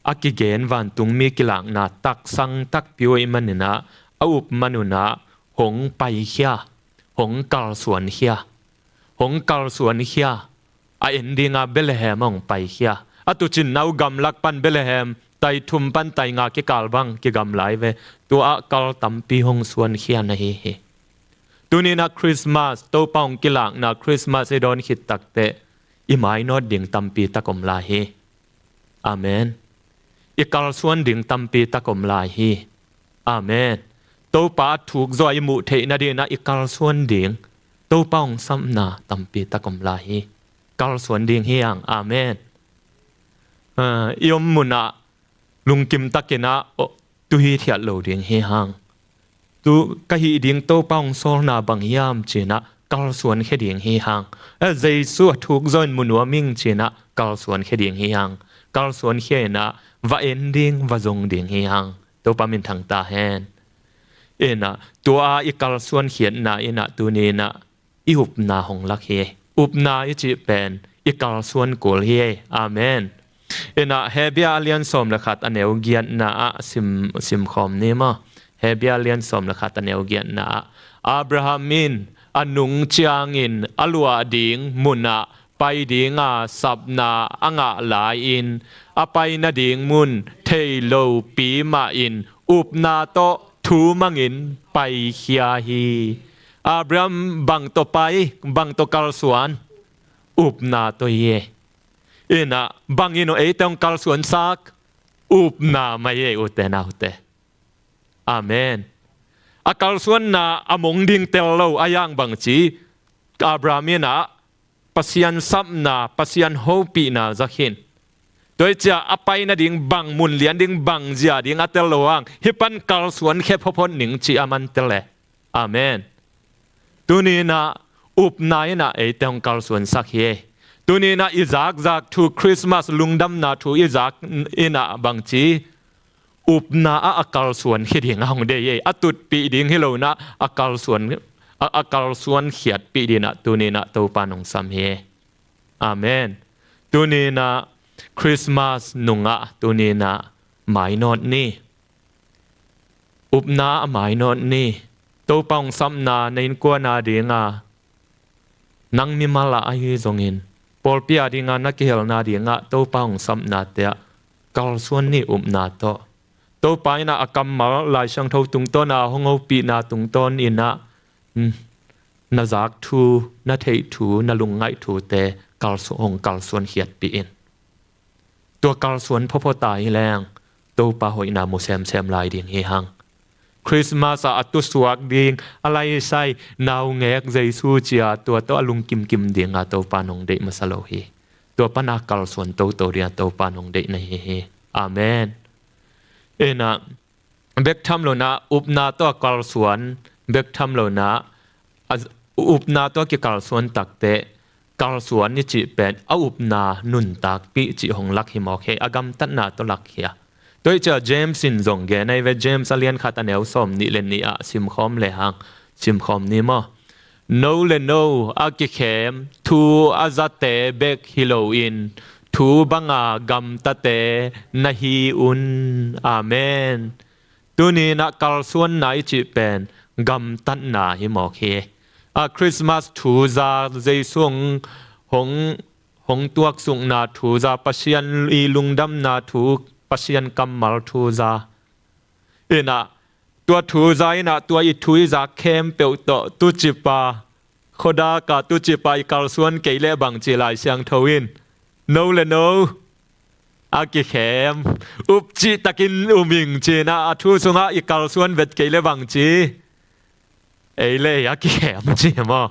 a kigen vantungmi kilakna taksang takpi uh ahih man inah a up man un ah hong paikhia, hong kalsuankhia, hong kalsuankhia, a en dinga Bethlehem ah hong paikhia. A tuucinna uh gamlak pan Bethlehem tai thum pan tai nga kikal bang kigam lai ve. Tua ah kal tampi hong suankhia na hi hi. Tuni inah Christmas, Topa hong kilakna Christmas i dawn khit takteh i mainawt ding tampi tak om lai hi. Amen. I kalsuan ding tampi tak om lai hi. Amen. Topa a thuk zaw i muh theih nading inah i kalsuan ding, Topa hong sapna tampi tak om lai hi. Kalsuan ding hi hang. Amen. A, i om mun ah lungkim takin ah, o, tu hithiat lo ding hi hang. tu ka hih ding Topa hong sawlna bang hiam ci-in ah kalsuan khia ding hi hang. Eh, Jesu a thuk zaw in mu nuam ing ci-in ah kalsuan khia ding hi hang. Kalsuan khia in ah va en ding, va zong ding hi hang. Topa minthang ta hen. In ah tua i kalsuan khiatna in ah tuni in ah i upna hong lak hi. Upna i cih pen i kalsuan kul hi. Amen. In ah Hebru a lian sawm le khat a neu giatna ah sim, sim khawm ni maw. Hebru a lian sawm le khat a neu giatna ah Abraham in a nung ciangin a luah ding mun ah pai ding a sapna a ngah lai-in a pai nading mun thei lopi mah in upna tawh thu mangin paikhia hi. Abraham bang tawh pai, bang tawh kalsuan? Upna tawh hi. In ah bang in aw eite hong kalsuansak? Upna mah hi, ute naute. Amen. A kalsuanna a mong ding tel lo a, yang bang ci, Abraham in ah Pasian sapna, Pasian hopihna za khin. Tua hi ciah a pai nading bang mun lian ding, bang zia ding a tel lo hang, hih pan kalsuan khia photphot ning ci a man tel e. Amen. Tuni in ah upna in ah eite hong kalsuansak hi. Tuni in ah i zakzak thu, Christmas lungdamna thu i zak in ah bang ci, upna ah a kalsuan khia ding a hong deih hi. A tutpih ding hi lo in ah a kalsuan, a, a kalsuan khiatpih ding in ah tuni in ah Topa in hong sam hi. Amen. Tuni in ah Christmas nung ah tuni in ah mainawt ni. Upna ah mainawt ni. Topa hong sapna na innkuan a ding a, nang mimal ah ahi zongin pawlpi a ding a na kihelna ding ah Topa hong sapnate ah kalsuan ni upna tawh. Topa in ah a kammal Lai Siangtho tungtawn a hong hopihna tungtawn in ah, mm, na zak thu, na theih thu, na lungngaih thute kalsu-, hong kalsuan khiatpih in. Tua kalsuan photphot a hi leng Topa hoihna mu semsem lai ding hi hang. Christmas ah a tusuak ding, a laisai, naungek Jesu ci-a tua tawh a lungkimkim ding a Topa in hong deih masa lo hi. Tua pan a kalsuan toto ding a Topa in hong deih na hi hi. Amen. In ah bek tham lo in ah upna tawh a kalsuan, bek tham lo in ah a, upna tawh a kikalsuan takteh kalsuan i cih pen a upna nuntakpih cih hong lak hi mawk hi. A gamtatna tawh lak hi a. Tua hi ciah James in zong gen ahi ve. James a lian khat a neu sawm nih le nih ah simkhawm le hang, simkhawm ni maw. No le no a kikhem thu a zate bek hi loin thu banga gamtate na hi un. Amen. Tuni in ah kalsuanna i cih pen gamtatna hi mawk hi. A Christmas thu za, Jesu hong, hong, hong tuaksukna thu za, Pasian i lungdamna thu, Pasian kammal thu za. In ah tua thu za in ah tua i thu i zak khempeuh tawh tucipa, khuadak a tucipa i kalsuan kei leh bang ci Lai Siangtho in? No le no a kikhem. Up cihtakin um ing ci-in ah a thu sungah i kalsuan vet kei leh bang ci? Ei le ei a kikhem ci maw.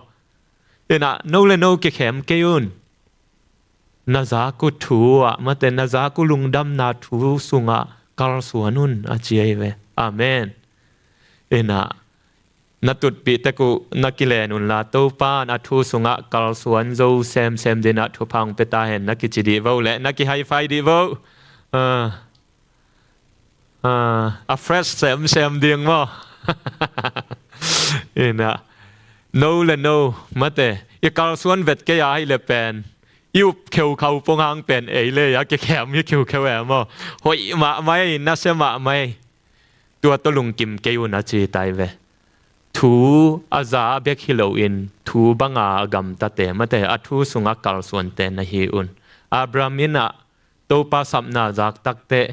In ah no le no kikhem kei un. Na zak uh thu ah, mate, na zak uh lungdamna thu sungah kalsuan un a ci ahi ve. Amen. In ah na tutpih tek uh na kilen unla, Topa in a thu sungah kalsuan zo semsem ding in ah thupha hong pia ta hen na kici dih vo le na kihaifai dih vo. Ah. Ah, a fresh semsem ding maw. In ah no le no, mate, i kalsuan vet kei a hih leh pen i up kheukhau pong hang pen ei le ei a kikhem hi kheukheu e maw. Hoih mahmah ei, nasia mahmah ei. Tua tawh lungkim kei un a ci ta hi ve. Thu a za bek hi loin thu banga a gamtate, mate, a thu sungah kalsuante na hi un. Abraham in ah Topa sapna zak takteh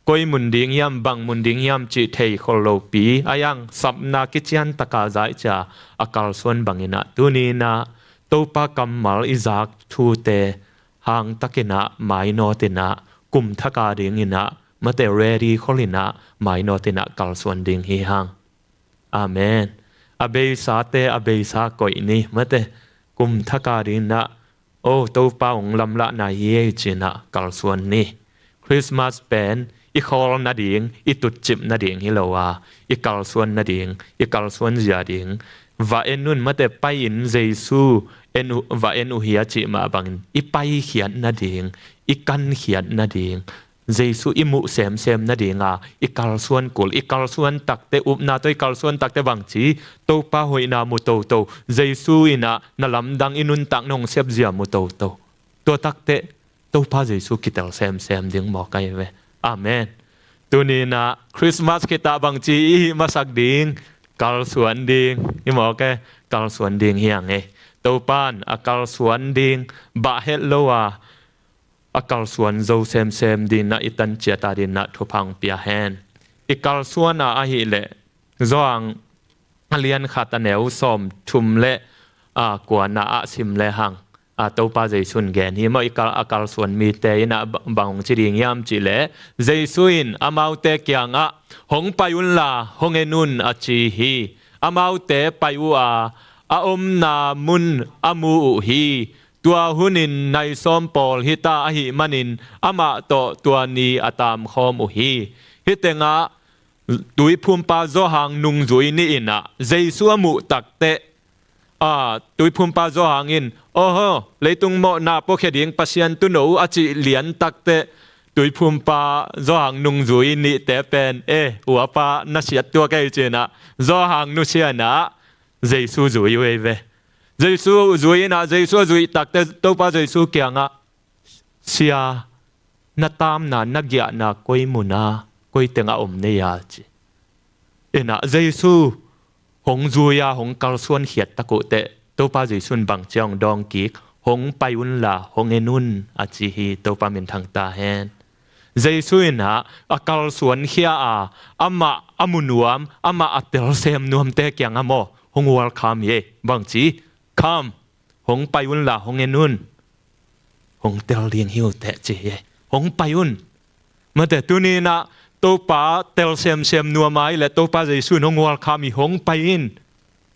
koi mun ding hiam, bang mun ding hiam cih thei khol lopi, a yang sapna kician taka za i cia a kalsuan bangin ah tuni in ah Topa kammal i zak thute hangtakin ah mainawt in ah, kum thak a dingin ah, mate, ready khol in ah mainawt in ah kalsuan ding hi hang. Amen. A beisate a beisa koih ni, mate, kum thak a dingin ah, oh, Topa hong lamlahna hi ei ci-in ah kalsuan ni. Christmas pen i khawl nading, i tutcip nading hi lo a, i kalsuan nading, i kalsuan zia ding. Va en un, mate, pai in, Jesu en uh, va en uh hi a cih mah bangin i paikhiat nading, i kankhiat nading, Jesu i muh semsem nadinga i kalsuan kul, i kalsuan takte, upna tawh i kalsuan takte bangci, Topa hoihna mu toto, Jesu in ah na lamdang, i nuntak, na hong sep zia mu toto. Tua takte Topa Jesu kitel semsem ding mawk ahi ve. Amen. Tuni in ah Christmas khit ah bangci i hih masak ding? Kalsuan ding. Hi mawk e, kalsuan ding hi hang e. Topa in a kalsuan ding bah het lo a, a kalsuan zo semsem ding in ah i tan ciat a ding in ah thupha hong pia hen. I kalsuan a ahih leh, Johan a lian khat, a neu sawmthum le, a, kuana ah sim le hang, a, Topa Jesu in gen hi maw, i kal, a kalsuan mite in ah ba-, bang hong ci ding hiam cih leh, Jesu in amaute kiangah, "Hong pai unla hong en un," a ci hi. Amaute pai uh a, a omna mun a mu uh hi. Tua hunin nai sawm pawl hita ahih manin amah tawh tua ni a taamkhawm uh hi. Hih tengah Tuiphumpa Johan nungzui nih in ah Jesu a muh takteh, a, Tuiphumpa Johan in, "Oho, leitung mawhna puakhia ding Pasian Tuuno uh," a cih lian takteh, Tuiphumpa Johan nungzui nihte pen, "E, uapa, na siat tuak ei," ci-in ah Johan nusia in ah Jesu zui uh ei ve. Jesu zui in ah, Jesu a zuih takteh Topa Jesu kiangah, "Sia, na taamna, na giahna koi mun a, koi tengah om na hi a?" ci. In ah Jesu hong zui a, hong kalsuan khiat tak uh teh, Topa Jesu in bangci a hong dawng kik? "Hong pai unla hong en un," a ci hi. Topa minthang ta hen. Jesu in ah a kalsuan khia a, amah a mu nuam, amah a telsem nuamte kiangah maw, hong welcome hi. Bangci? "Come, hong pai unla hong en un. Hong tel ding hi uh teh," ci hi. "Hong pai un." Mate, tuni in ah Topa tel semsem nuam ahih leh Topa Jesu in hong welcome hi, "Hong pai in.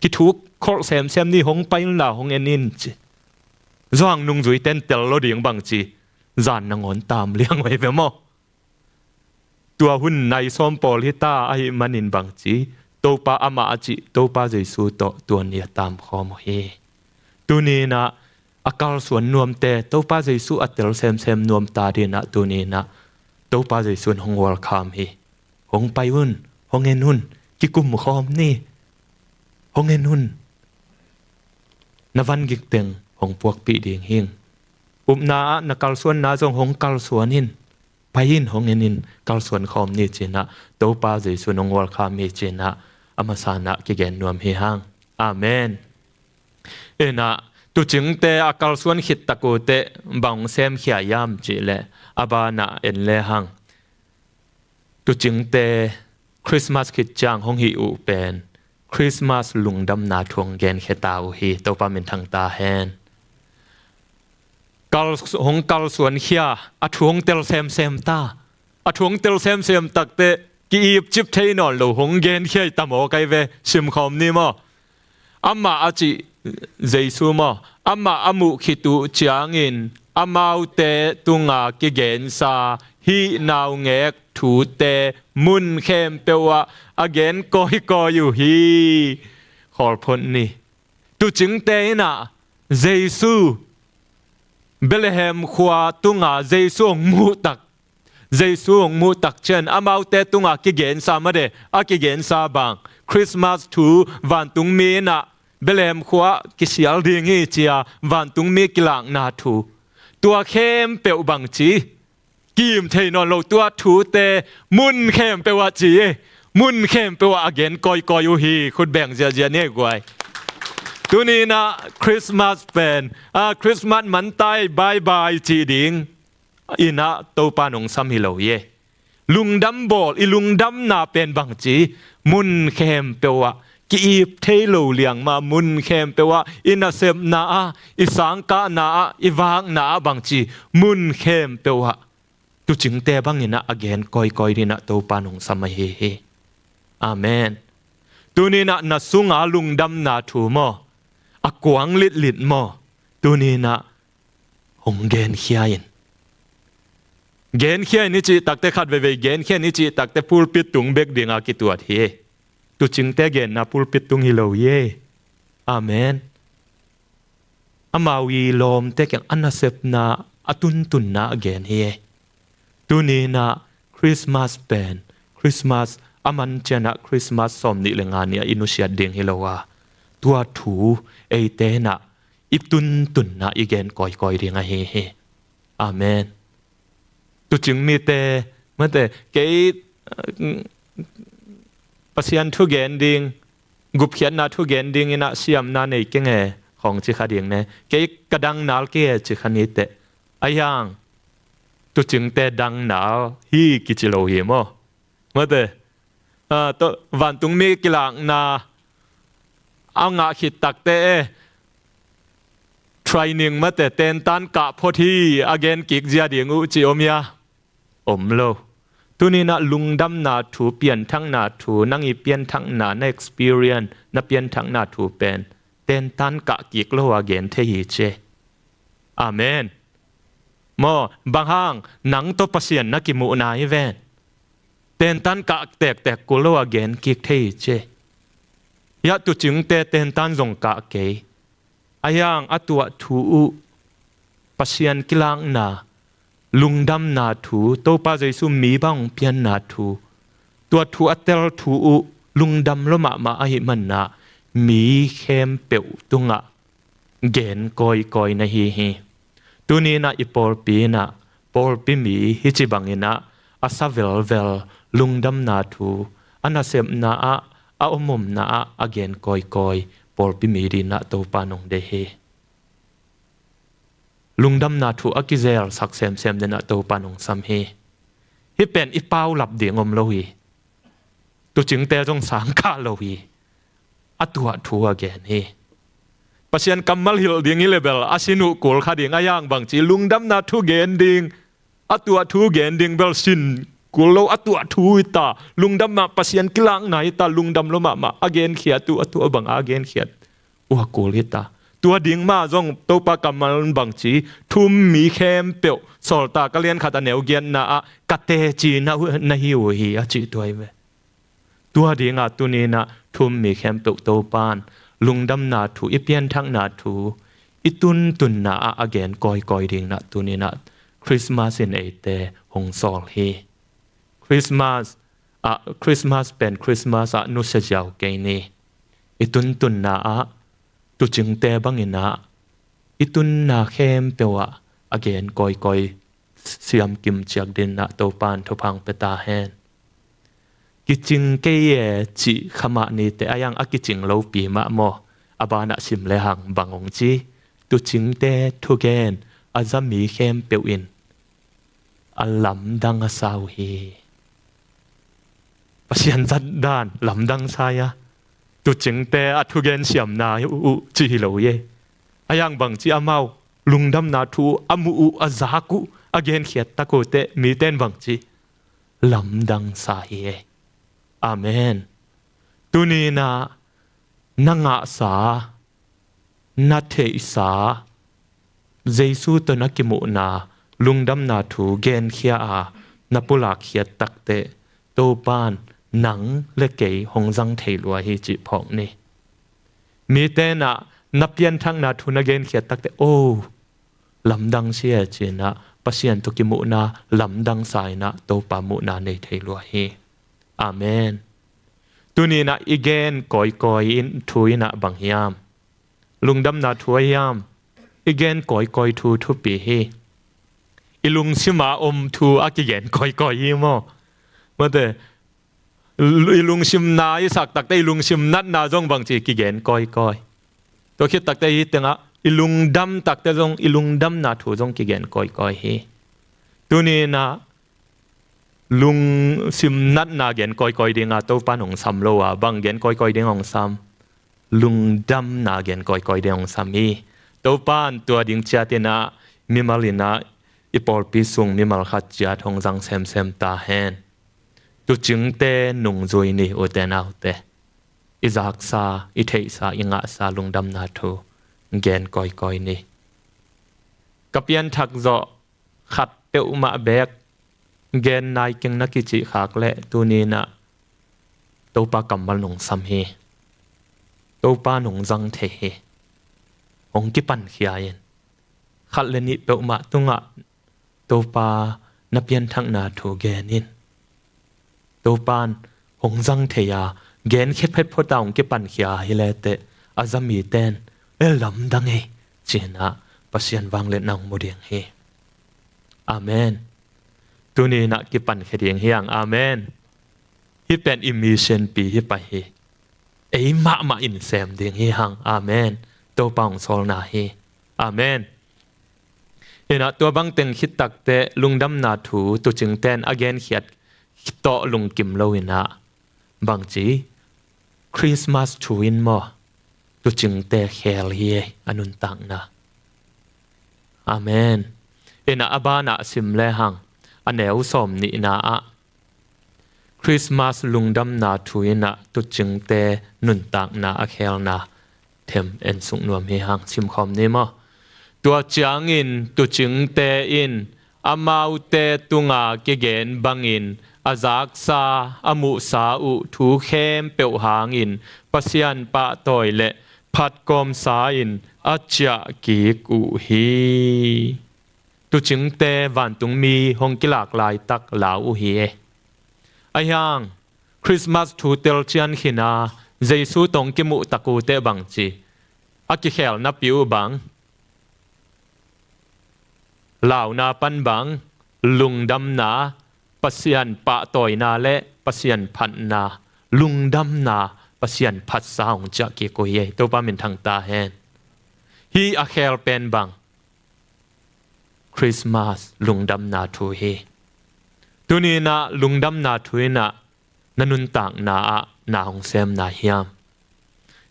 Kithuk kholh semsem ni, hong pai unla hong en in," ci. Johan nungzuite in tel lo ding bangci? Zan nangawn taam liang uh ei ve maw. Tua hun nai sawm pawl hita ahih manin bangci? Topa amah a cih Topa Jesu tawh tua ni a taamkhawm uh hi. Tuni in ah a kalsuan nuamte, Topa Jesu a tel semsem nuamte ading in ah tuni in ah Topa Jesu in hong welcome hi. "Hong pai un, hong en un, kikum khawm ni. Hong en un. Na van gik teng hong puakpih ding hing. Upna ah na kalsuanna zong hong kalsuan in. Pai in, hong en in, kalsuan khawm ni," ci-in ah Topa Jesu in hong welcome hi ci-in ah a masa in ah kigen nuam hi hang. Amen. In ah tuucingte a kalsuan khit tak uh teh bang hong semkhia hiam cih leh, a ban ah en le hang. Tuucingte Christmas khit ciang hong hih uh pen Christmas lungdamna thu hong genkhia ta uh hi. Topa minthang ta hen. Kal, hong kalsuan khia, a thu hong tel semsem ta. A thu hong tel semsem takteh ki-ipcip thei nawn lo hong genkhia hi ta mawk ei ve. Simkhawm ni maw. Amah a cih Jesu maw, amah a muh khit uh ciangin amaute tunga kigensa hih naungek thute mun khempeuh ah a gen kawikawi uh hi. Khawl phot ni. Tuucingte in ah Jesu, Bethlehem khua tunga Jesu hong muh tak, Jesu hong muh tak ciang amaute tunga kigensa, mate, a kigensa bang, Christmas thu, vantungmi in ah Bethlehem khua ah kisial ding hi ci-a vantungmi kilakna thu, tua khempeuh bangci, ki-im thei nawn lo tua thute mun khempeuh ah ci hi. Mun khempeuh ah a gen kawikawi uh hi. Khut beng ziahziah ni ei guai. Tuni in ah Christmas pen, a, Christmas man ta ei, bye bye cih ding in ah Topa in hong sam hi lo hi. Lungdam bawl, i lungdamna pen bangci, mun khempeuh ah, ki-ip thei lo liang mah, mun khempeuh ah, i nasepna ah, i sangkahna ah, i vakna ah bangci, mun khempeuh ah tuucingte bangin ah a gen kawikawi ding in ah Topa in hong sam ahi hi. Amen. Tuni in ah na sunga lungdamna thu maw, a kuang litlit maw, tuni in ah hong genkhia in. Genkhia in i cih takte, khat veivei genkhia in i cih takte pulpit tung bek dinga kituat hi. Tuucingte genna pulpit tung hi lo hi. Amen. Amau i lawmte kiang a nasepna, a tuntunna a gen hi. Tuni inah Christmas pen, Christmas a man cianah Christmas sawm nih le nga ni-ah i nusiat ding hi lo a, tua thu eite inah i tuntunna i gen kawikawi ding ahi hi. Amen. Tuucing mite, mate, kei, uh, Pasian thu gen ding, gupkhiatna thu gen ding inah siamna nei keng e, khawng ci kha ding ne. Kei ka dang nal kei e ci kha ni teh. Ahi hang, tuucingte dang nal hi kici lo hi maw. Mate, ah, tawh, vantungmi kilakna a ngah khit takte e, training mate, tentan kah phot hi, a gen kik zia ding uh ci om hia? Om lo. Tuni inah lungdamna thu, pianthakna thu, nang i pianthakna, na experience, na pianthakna thu pen tentan kah kik lo a gen thei hi ci. Amen. Maw, bang hang, nang tawh Pasian na kimuhna hi ven. Tentan kah tektek kul lo a gen kik thei hi ci. Hiah tuucingte tentan zong kah kei. Ahi hang a tuah thu uh, Pasian kilakna, lungdamna thu, Topa Jesu mi bang pianna thu, tua thu a tel thu uh lungdam lo mahmah ahih manah mi khempeuh tungah gen kawikawi na hi hi. Tuni inah i pawlpi inah, pawlpi mi hi ci bang inah, a sa velvel lungdamna thu, a nasepna ah, a omomna ah a gen kawikawi pawlpi mi dinah Topa nong deih hi. Lungdamna thu a kizelsak semsem dinah Topa nong sam hi. Hih pen i paulap ding om lo hi. Tuucingte zong sang kah lo hi. A tuah thu a gen hi. Pasian kammal hilh ding hi le bel a sin uh kul kha ding, ahi hang bangci lungdamna thu gen ding, a tuah thu gen ding bel sin kul lo, a tuah thu hi ta, lungdamna Pasian kilakna hi ta, lungdam lo mahmah a genkhiat uh, a tuah bang a genkhiat uh a kul hi ta. Tua ding mah zong Topa kammal bangci, thu-um mi khempeuh, Sawltak a lian khat a neu giatna ah ka teci na, na hi uh hi a cih tua hi ve. Tua dinga tuni inah thu-um mi khempeuh Topan lungdamna thu, i pianthakna thu, i tuntunna ah a gen kawikawi ding inah tuni inah Christmas in eite hong sawl hi. Christmas ah, Christmas pen Christmas ah nusia ziau kei ni. I tuntunna ah, tuucingte bang inah i tunna khempeuh ah a gen kawikawi, siamkim ciat dinah Topan thupha hong pia ta hen. Kicing kei e cih kha mah ni teh, ahi hang a kicing lopi mah maw, a banah sim le hang bang hong ci, tuucingte thugen a za mi khempeuh in a lamdang a sa uh hi. Pasian zat dan lamdang sa hi a, tuucingte a thugen siamna uh, uh ci hi lo hi. Ahi hang bangci amau lungdamna thu a muh uh, a zak uh, a genkhiat tak uh teh mite in bangci lamdang sa hi. Amen. Tuni inah na ngahsa, na theihsa, Jesu tawh na kimuhna lungdamna thu genkhia a na pulakkhiat takteh Topan nang le kei hong zang thei lua hi cih phawk ni. Mite inah na pianthakna thu na genkhiat takteh, o, lamdang sia cinah Pasian tawh kimuhna lamdang sa inah Topa muhna nei thei lua hi. Amen. Tuni inah i gen kawikawi in thu inah bang hiam? Lungdamna thu ahi hiam? I gen kawikawi thu thupi hi. I lungsim a om thu a kigen kawikawi hi maw? Mate, i lungsimna i sak takteh i lungsim natna zong bangci kigen kawikawi. Tua khit takteh hih tengah i lungdam takteh zong i lungdamna thu zong kigen kawikawi hi. Tuni inah lungsim natna gen kawikawi dinga Topan hong sam lo a, bang gen kawikawi ding hong sam? Lungdamna gen kawikawi ding hong sam hi. Topan tua ding ciat inah mimal inah i pawlpi sung mimal khat ciat hong zang semsem ta hen. Tuucingte nungzui ni, ute naute. I zaksa, i theihsa, i ngahsa lungdamna thu gen kawikawi ni. Ka pianthak zawh khat peuhmah beek gen nai keng na kicih khak leh tuni-in ah Topa kammal nong sam hi. Topa nong zang thei hi. Hong kipankhia in. Khat le nih peuhmah tungah Topa na pianthakna thu gen in. Topa in hong zang thei a, genkhia phetphot a hong kipankhia hi leteh, a za mite in, "E, lamdang ei," ci-in ah Pasian vangliatna hong mu ding hi. Amen. Tuni-in ah kipankhia ding hi hang. Amen. Hih pen i missionpi hi pah hi. Ei mahmah in sem ding hi hang. Amen. Topa hong sawlna hi. Amen. In ah tua bang teng khit takteh lungdamna thu tuucingte in a genkhiat tawh lungkim lo-in ah bangci Christmas thu in maw, tuucingte khel hi ei, a nuntakna. Amen. In ah a banah sim lehang, a neu sawmnihna ah Christmas lungdamna thu in ah tuucingte nuntakna a khelna them en suk nuam hi hang. Simkhawm ni maw? Tua ciangin tuucingte in amaute tunga kigen bangin a zaksa, a muhsa uh thu khempeuh hangin Pasian pahtawi le phatkawmsa-in a ciah kik uh hi. Tuucingte vantungmi hong kilak laitak lau uh hi e. Ahi hang, Christmas thu telcian khin a, Jesu tawh hong kimuh tak uh teh bangci, a kikhelnapi uh bang, launa pan bang, lungdamna, Pasian pahtawina le Pasian phatna, lungdamna, Pasian phatsa hong ciah kik uh hi e. Topa minthang ta hen. Hih a khel pen bang, Christmas lungdamna thu hi. Tuni-in ah lungdamna thu in ah na nuntakna ah na hong sem na hiam?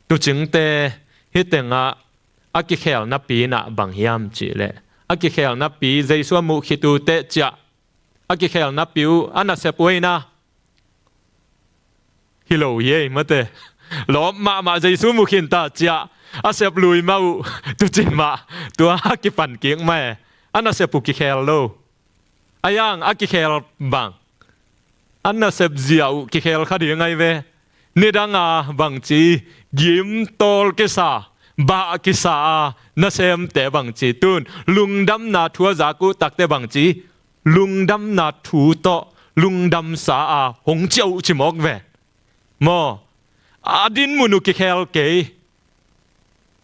Tuucingte hih tengah a kikhelnapi in ah bang hiam cih leh, a kikhelnapi Jesu a muh khit uh teh ciah, a kikhelnapi uh a nasep uh ei na. Hi lo hi ei mate. Lawp mahmah Jesu mu khin ta ciah, a sep lui mah uh, tuucin mah tua a kipan kik mah e. A nasep uh kikhel lo. Ahi hang a kikhel bang, a nasep zia uh kikhel kha ding ahi ve. Nidang a bangci gimtawl kisa, bah kisa a nasemte bangci tun lungdamna thu a zak uh takteh bangci lungdamna thu tawh lungdamsa a hong ciah uh ci mawk ve. Maw, a dinmun uh kikhel kei.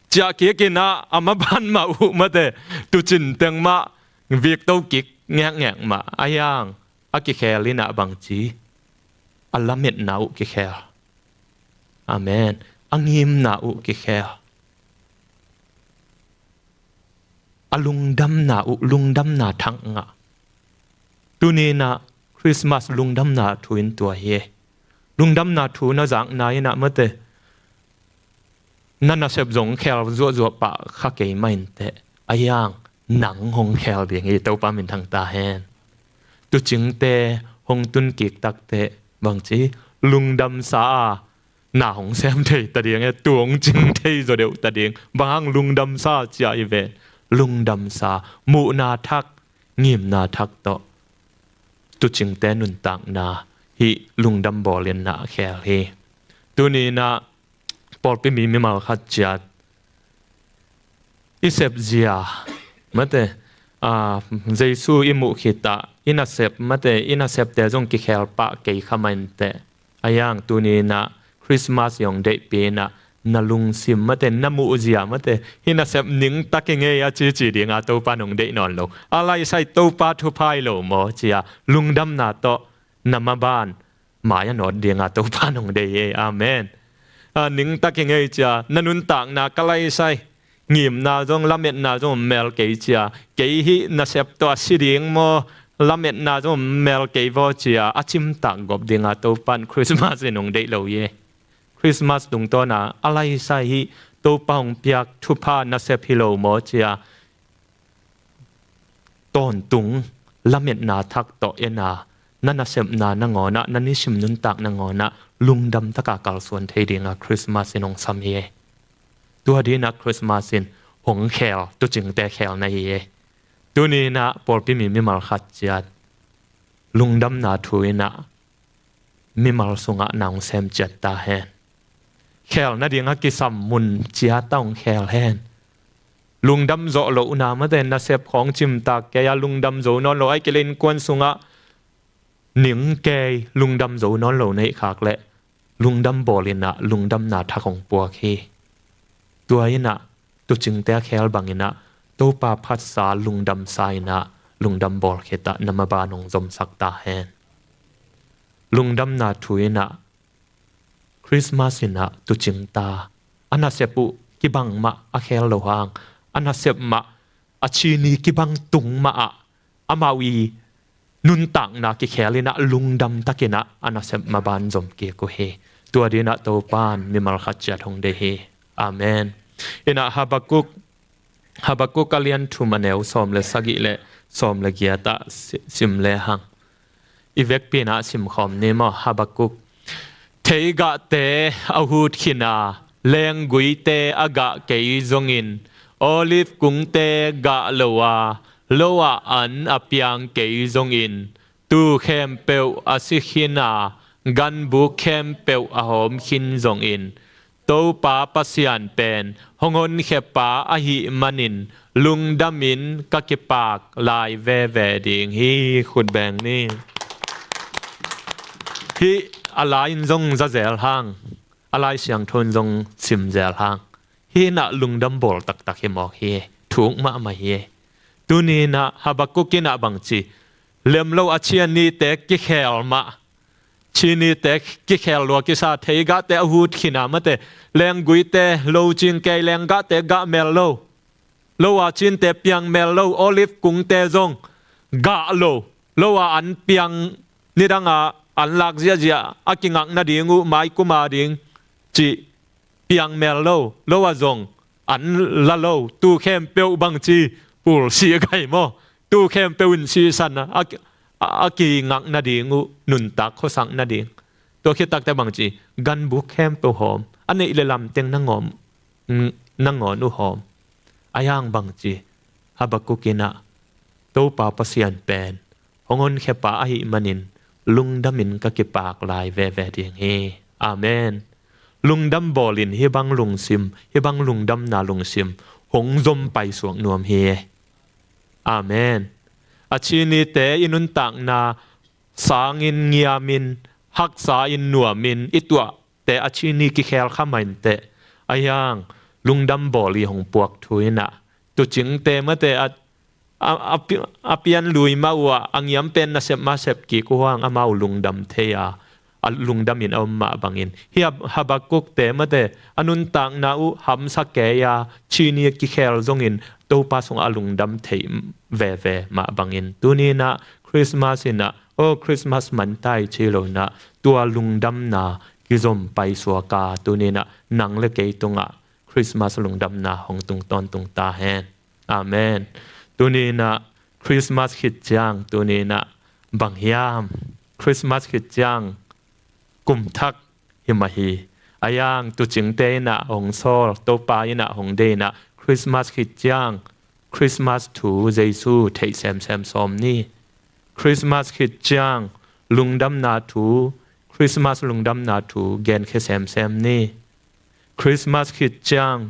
Ciah kik in ah a maban mah uh mate, tuucin teng mah vikto kik ngekngek mah. Ahi hang a kikhel in ah bangci, a lametna uh kikhel. Amen. A ngimna uh kikhel. A lungdamna uh, lungdamna thak ngah. Tuni-in ah Christmas lungdamna thu in tua hi e. Lungdamna thu na zakna in ah mate, na nasep zong khel zuahzuah pah kha kei mah inteh. Ahi hang nang hong khel ding hi. Topa minthang ta hen. Tuucingte hong tun kik takteh bangci lungdamsa a na hong sem thei ta ding e, tu hong cing thei zaw deuh ta ding. Bang hang lungdamsa ciah hi ve. Lungdamsa, muhna thak, ngimna thak tawh tuucingte nuntakna hih lungdam bawlin na khel hi. Tuni-in ah pawlpi mi mimal khat ciat i sepzia mate, a, Jesu i muh khit ah i nasep mate, i nasepte zong kikhel pah kei kha mah inteh. Ahi hang tuni-in ah Christmas i hong deihpih in ah na lungsim mate, na muhzia mate, hih nasep ning ta keng ei a cici ding a Topa in hong deih nawn lo. A laisai Topa thupha hi lo maw ci a lungdamna tawh na maban mai a nawt ding a Topa in hong deih hi. Amen. A, ning ta keng ei ci a, na nuntakna ka laisai, ngimna zong lametna zong om mel kei ci a, kei hih nasep tawh a si ding maw, lametna zong om mel kei vaw ci a, a cimtak gop ding a Topa in Christmas in hong deih lo hi. Christmas tungtawn a a laisai hih Topa hong piak thupha nasep hi lo maw ci a, tawntung lametna thak tawh en a, na nasepna nangawn ah, na nisim nuntak nangawn ah lungdam taka kalsuan thei ding a Christmas in hong sam hi e. Tua ding ah Christmas in hong khel, tuucingte khelna hi e. Tuni-in ah pawlpi mi mimal khat ciat lungdamna thu in ah mimal sungah na hong sem ciat ta hen. Khel nading a kisam mun ciat ah hong khel hen. Lungdam zawh lohna mate, nasep khawng cimtak kei a, lungdam zo nawn lo, ahih kei leh innkuan sungah ning kei, lungdam zo nawn lo na hih khak leh lungdam bawl in ah lungdamna thak hong puak hi. Tua in ah tuucingte a khel bang in ah Topa phatsa lungdamsa in ah lungdam bawl khit ah na maban hong zomsak ta hen. Lungdamna thu in ah Christmas in ah tuucing ta, a nasep uh kibang mah a khel lo hang, a nasep mah a ci ni kibang tung mah ah amau i nuntakna kikhel in ah lungdam tak in ah a nasep maban zom kik uh hi. Tua ding in ah Topa'n mimal khat ciat hong deih hi. Amen. In ah Habakkuk, Habakkuk a lian thum, a neu sawm le sagih le sawm le giat ah si-, sim le hang. I vekpi in ah simkhawm ni maw, Habakkuk. Theigahte a hut khin a, lengguite a gah kei zongin, olive kungte gah lo a, lo ah an a piang kei zongin, tuu khempeuh a si khin a, ganbuk khempeuh a hawm khin zongin, Topa Pasian pen hong honkhia pa ahih manin lungdamin ka kipak lai veve ding hi. Khut beng ni. Hih a lai in zong za zel hang, a Lai Siangtho in zong sim zel hang, hih in ah lungdam bawl taktak hi mawk hi. Thuk mahmah hi. Tuni in ah Habakkuk in ah bang ci? Lem lo a ci a nite kikhel mah, ci nite kikhel lua kisa, theigahte a hut khin a mate, lengguite, lo cing kei, lenggahte gah mel lo, lo a cinte piang mel lo, olive kungte zong gah lo, lo a an piang, nidang a an lak ziahziah a kingak nading uh, mai kum a ding cih piang mel lo, lo a zong an la lo, tuu khempeuh bang ci, pul si a gai maw, tuu khempeuh in sisan a, a, a, a kingak nading uh, nuntak khuasak nading. Tua khit takteh bang ci? Ganbuk khempeuh hawm, a neih le lamteng nangawn, nangawn uh hawm. A yang bang ci? Habakkuk in ah Topa Pasian pen hong honkhia pa ahih manin lungdamin ka kipak lai veve ding hi. Amen. Lungdam bawlin hih bang lungsim, hih bang lungdamna lungsim hong zom paisuak nuam hi. Amen. A ci nite i nuntakna sangin ngiamin, haksa in nuamin i tuahte a ci ni kikhel kha mah inteh, a yang lungdam bawl i hong puak thu in ah, tuucingte mate a, a, a pi-, a pian lui mah uh ah, a ngiam pen nasep mah sep kik uh hang, amau lungdam thei a, a lungdamin a om mah bangin, hih Hab-, Habakkukte mate a nuntakna uh hamsa kei a, ci ni kikhel zongin Topa sungah a lungdam thei veve mah bangin, tuni in ah Christmas in ah, "Oh, Christmas man ta ei," ci lo in ah, tua lungdamna kizom paisuak a, tuni in ah nang le kei tungah Christmas lungdamna hong tung tawntung ta hen. Amen. Tuni in ah Christmas khit ciang, tuni in ah bang hiam? Christmas khit ciang kum thak hi mah hi. A yang tuucingte in ah hong sawl, Topa in ah hong deih in ah, Christmas khit ciang Christmas thu Jesu theih semsem sawm ni. Christmas khit ciang lungdamna thu, Christmas lungdamna thu genkhia semsem ni. Christmas khit ciang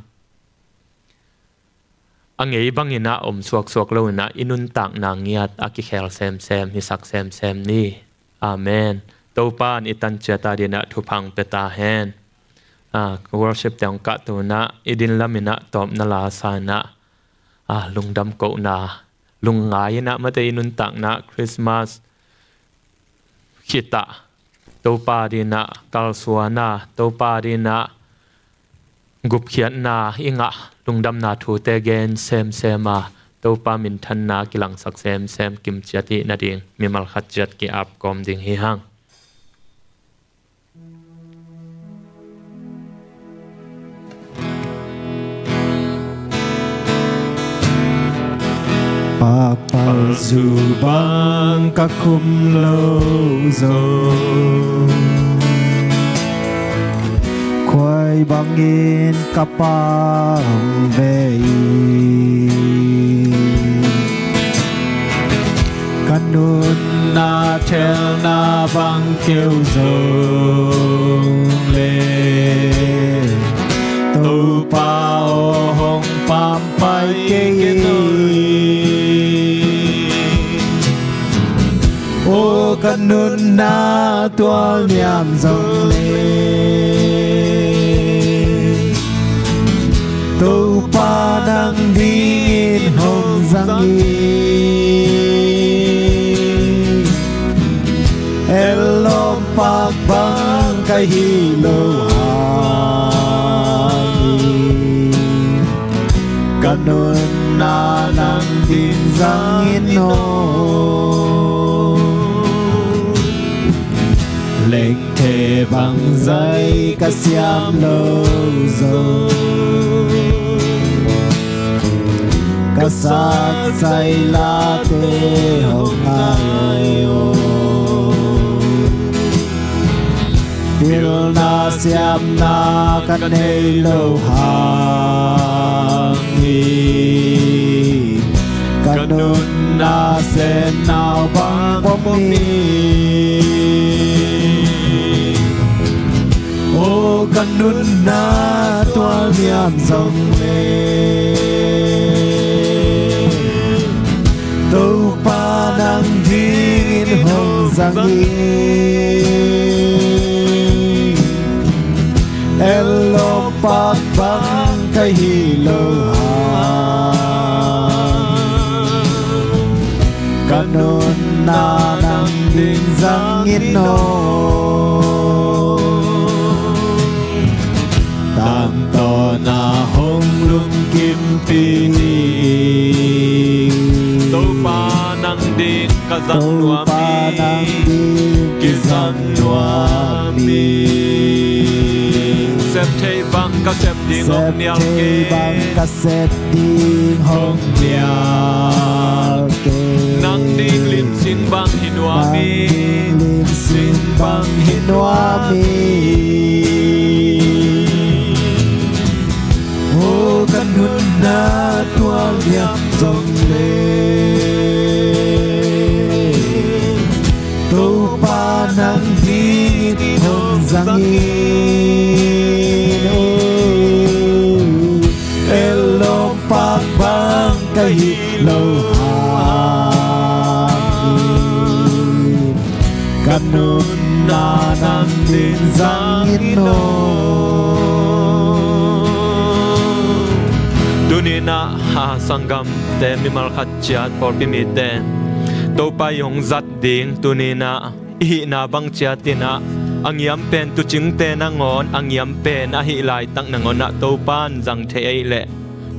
a ngei bangin ah om suaksuak lo in ah, i nuntakna ngiat a kikhel semsem, hisak semsem ni. Amen. Topa in i tan ciat a ding in ah thupha hong pia ta hen. Ah, worship te hong kah to in ah, i din lam in ah tawpna la sa in ah, ah, lungdam kohna, lungngai in ah mate i nuntakna Christmas khit ah Topa ding in ah kalsuan a, Topa ding in ah gupkhiatna i ngah, lungdamna thute gen semsem a, Topa minthanna kilangsak semsem kim ciat hih nading mimal khat ciat ki-ap kawm ding hi hang. Pakpalzu bang ka khum lo zo, khuai bangin ka pang ve i, kan Nunna thelna bang keu zong le, Topa aw hong pampai kei in. Aw ka nunna tualniam zong le, Topa nang dingin hong zang hi. Ellawm pak bang ka hi lo hang hi. Ka nunna nang ding zang in aw. Lengthe bangzah ka siam lo zong, ka saksai late hong ngai aw. Pilna siamna ka nei lo hang hi. Ka nunna senau bang pom hi. Aw ka nunna tualniam zong le, Topa nang dingin hong zang hi. Ellawm pak bang ka hi lo hang, ka nunna nang ding zang in aw. Tangtawna hong lungkimpih ni. Topa nang ding ka zang nuam hi. Topa nang ding kizang nuam hi. Sep theih bang ka sep ding hong nial kei. Sep theih bang ka sep ding hong nial kei. Nang ding limsing bang hi nuam hi. Nang ding limsing bang hi nuam hi. Aw ka nunna tualniam zong le, Topa nang dingin hong zang in aw. Ellawm pak bang ka hi lo hang hi. Ka nunna nang ding zang in aw. Tuni-in ah, ha, sanggamte, mimal khat ciat, pawlpi mite, Topa i hong zat ding, tuni-in ah i hihna bang ciatin ah a ngiam pen, tuucingte nangawn a ngiam pen ahih laitak nangawn ah Topa in zang thei ahih leh,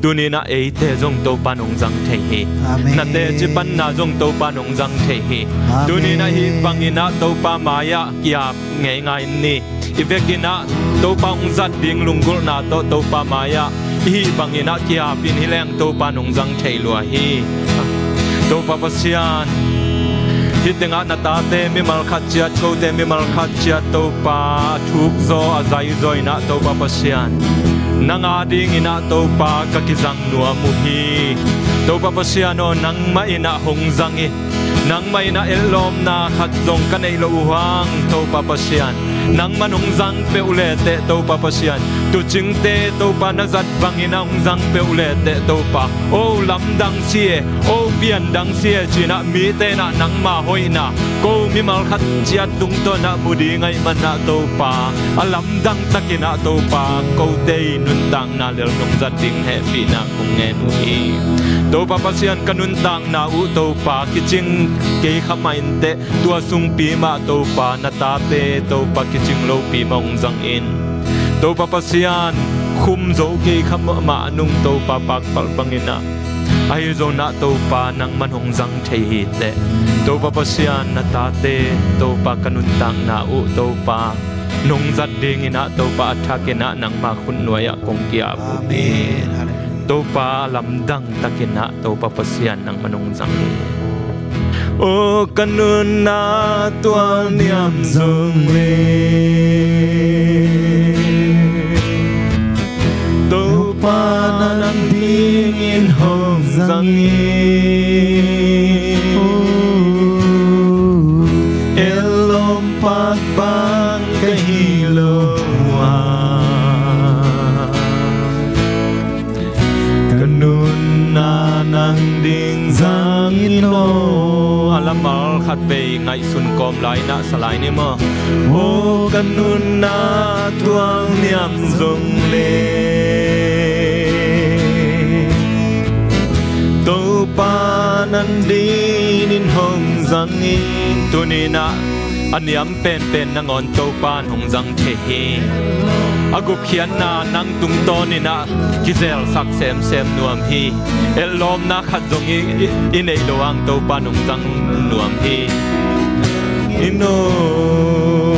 tuni-in ah eite zong Topa in hong zang thei hi. Amen. Na teci panna zong Topa in hong zang thei hi. Amen. Tuni-in ah hih bangin ah Topa mai-ah ki-ap ngeingai ni. I vekin ah Topa hong zat ding lunggulhna tawh Topa mai-ah i hih bangin ah ki-ap in, hi leng Topa in hong zang thei lua hi. Topa Pasian, hih tengah na tate mimal khat ciat, kote mimal khat ciat, Topa, a thukzaw, a zaizaw in ah, Topa Pasian, nang a dingin ah, Topa, ka kizang nuam uh hi. Topa Pasian aw, nangmah in ah hong zang in, nangmah in ah etlawmna khat zong ka neih loh uh hang, Topa Pasian, nangmah in hong zang peuh lehteh, Topa Pasian, tuucingte, Topa, na zat bangin ah hong zang peuh lehteh, Topa, o lamdang si e, o piandang si e, ci-in ah mite in ah nangma hoihna ko mimal khat ciat tungtawn ah mu ding ahih manin ah, Topa, a lamdang takin ah, Topa, kote i nuntakna lel nong zat ding hehpihna kong ngen uh hi. Topa Pasian, ka nuntakna uh, Topa, kicing kei kha mah inteh, tua sungpi mah, Topa, na tate, Topa, kicing lopi mah hong zang in. Topa Pasian, khum zo kei kha mahmah nung, Topa, pakpalh bangin ah, ahi zongin ah, Topa, nangmah in hong zang thei hi teh. Topa Pasian, na tate, Topa, ka nuntakna uh, Topa, nong zat dingin ah, Topa, a thakin ah nangma khut nuai-ah kong ki-ap uh hi. Amen. Hallelujah. Topa, a lamdang takin ah, Topa Pasian, nangmah in hong zang hi. O ka nunna tualniam zong le, Topa nang dingin hong zang hi. Pak bang ka hi lo a, ka nunna nang ding zang in aw. A lamal khat vei ngaihsun kawm lai-in ah sa lai ni maw. Aw ka nunna thuang niam zong le, Topa nang dingin hong zang in. Tuni-in ah a niam penpen nangawn Topa in hong zang thei hi. A gupkhiatna nang tungtawnin ah kizelsak semsem nuam hi. Etlawmna khat zong i, i, i neih loh hang Topa in hong zang nuam hi. In aw,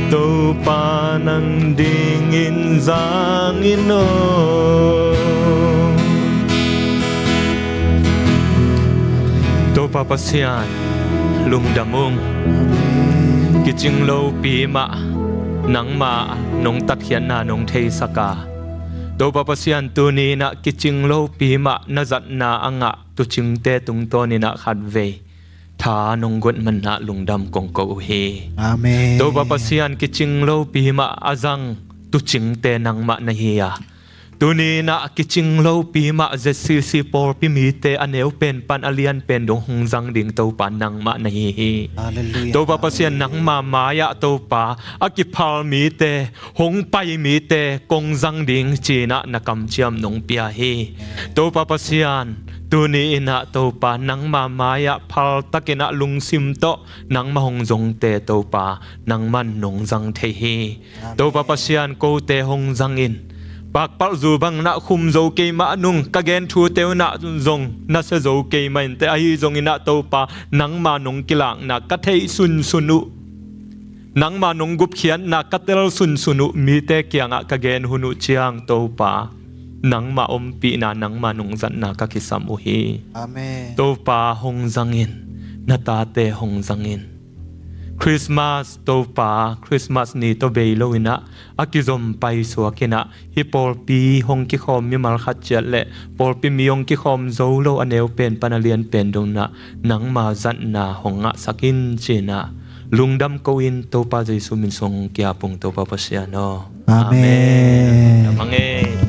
Topa nang dingin zang in aw. Topa Pasian, lungdam ung. Kicing lopi mah nangma nong tatkhiatna nong theisak a, Topa Pasian, tuni-in ah kicing lopi mah na zatna a ngah tuucingte tungtawnin ah khatvei tha nong guan man-in ah lungdam kong ko uh hi. Amen. Topa Pasian, kicing lopi mah a zang tuucingte nangmah na hi a, tuni-in ah kicing lopi mah Z C C pawlpi mite a neu pen pan a lian pen dong hong zang ding Topa nangmah na hi hi. Hallelujah. Topa Pasian, nangma mai-ah Topa a kiphal mite, hong pai mite kong zang ding ci-in ah na kamciam nong pia hi. Topa Pasian, tuni-in ah Topa nangma mai-ah phaltakin ah lungsim tawh nangma hong zongte Topa nangman nong zang thei hi. Amen. Topa Pasian, kote hong zang in. Pakpalh zu bangin ah khum zo kei mah nung, ka gen thute un ah zong na sia zo kei mah inteh, ahi zongin ah Topa nangma nong kilakna ka theih sunsun uh, nangma nong gupkhiatna ka tel sunsun uh mite kiangah ka gen hun uh ciang Topa nangma ompihna, nangma nong zatna ka kisam uh hi. Amen. Topa hong zang in, na tate hong zang in. Christmas Topa, Christmas ni tawh bei loin ah a kizom paisuak in ah hih pawlpi hong kikhawm mimal khat ciat le pawlpi mi hong kikhawm zo lo a neu pen pan a lian pen dongin ah nangma zatna hong ngahsak in ci-in ah lungdam ko-in Topa Jesu min suang hong ki-ap ung Topa Pasian aw. Amen. Amen. Amen.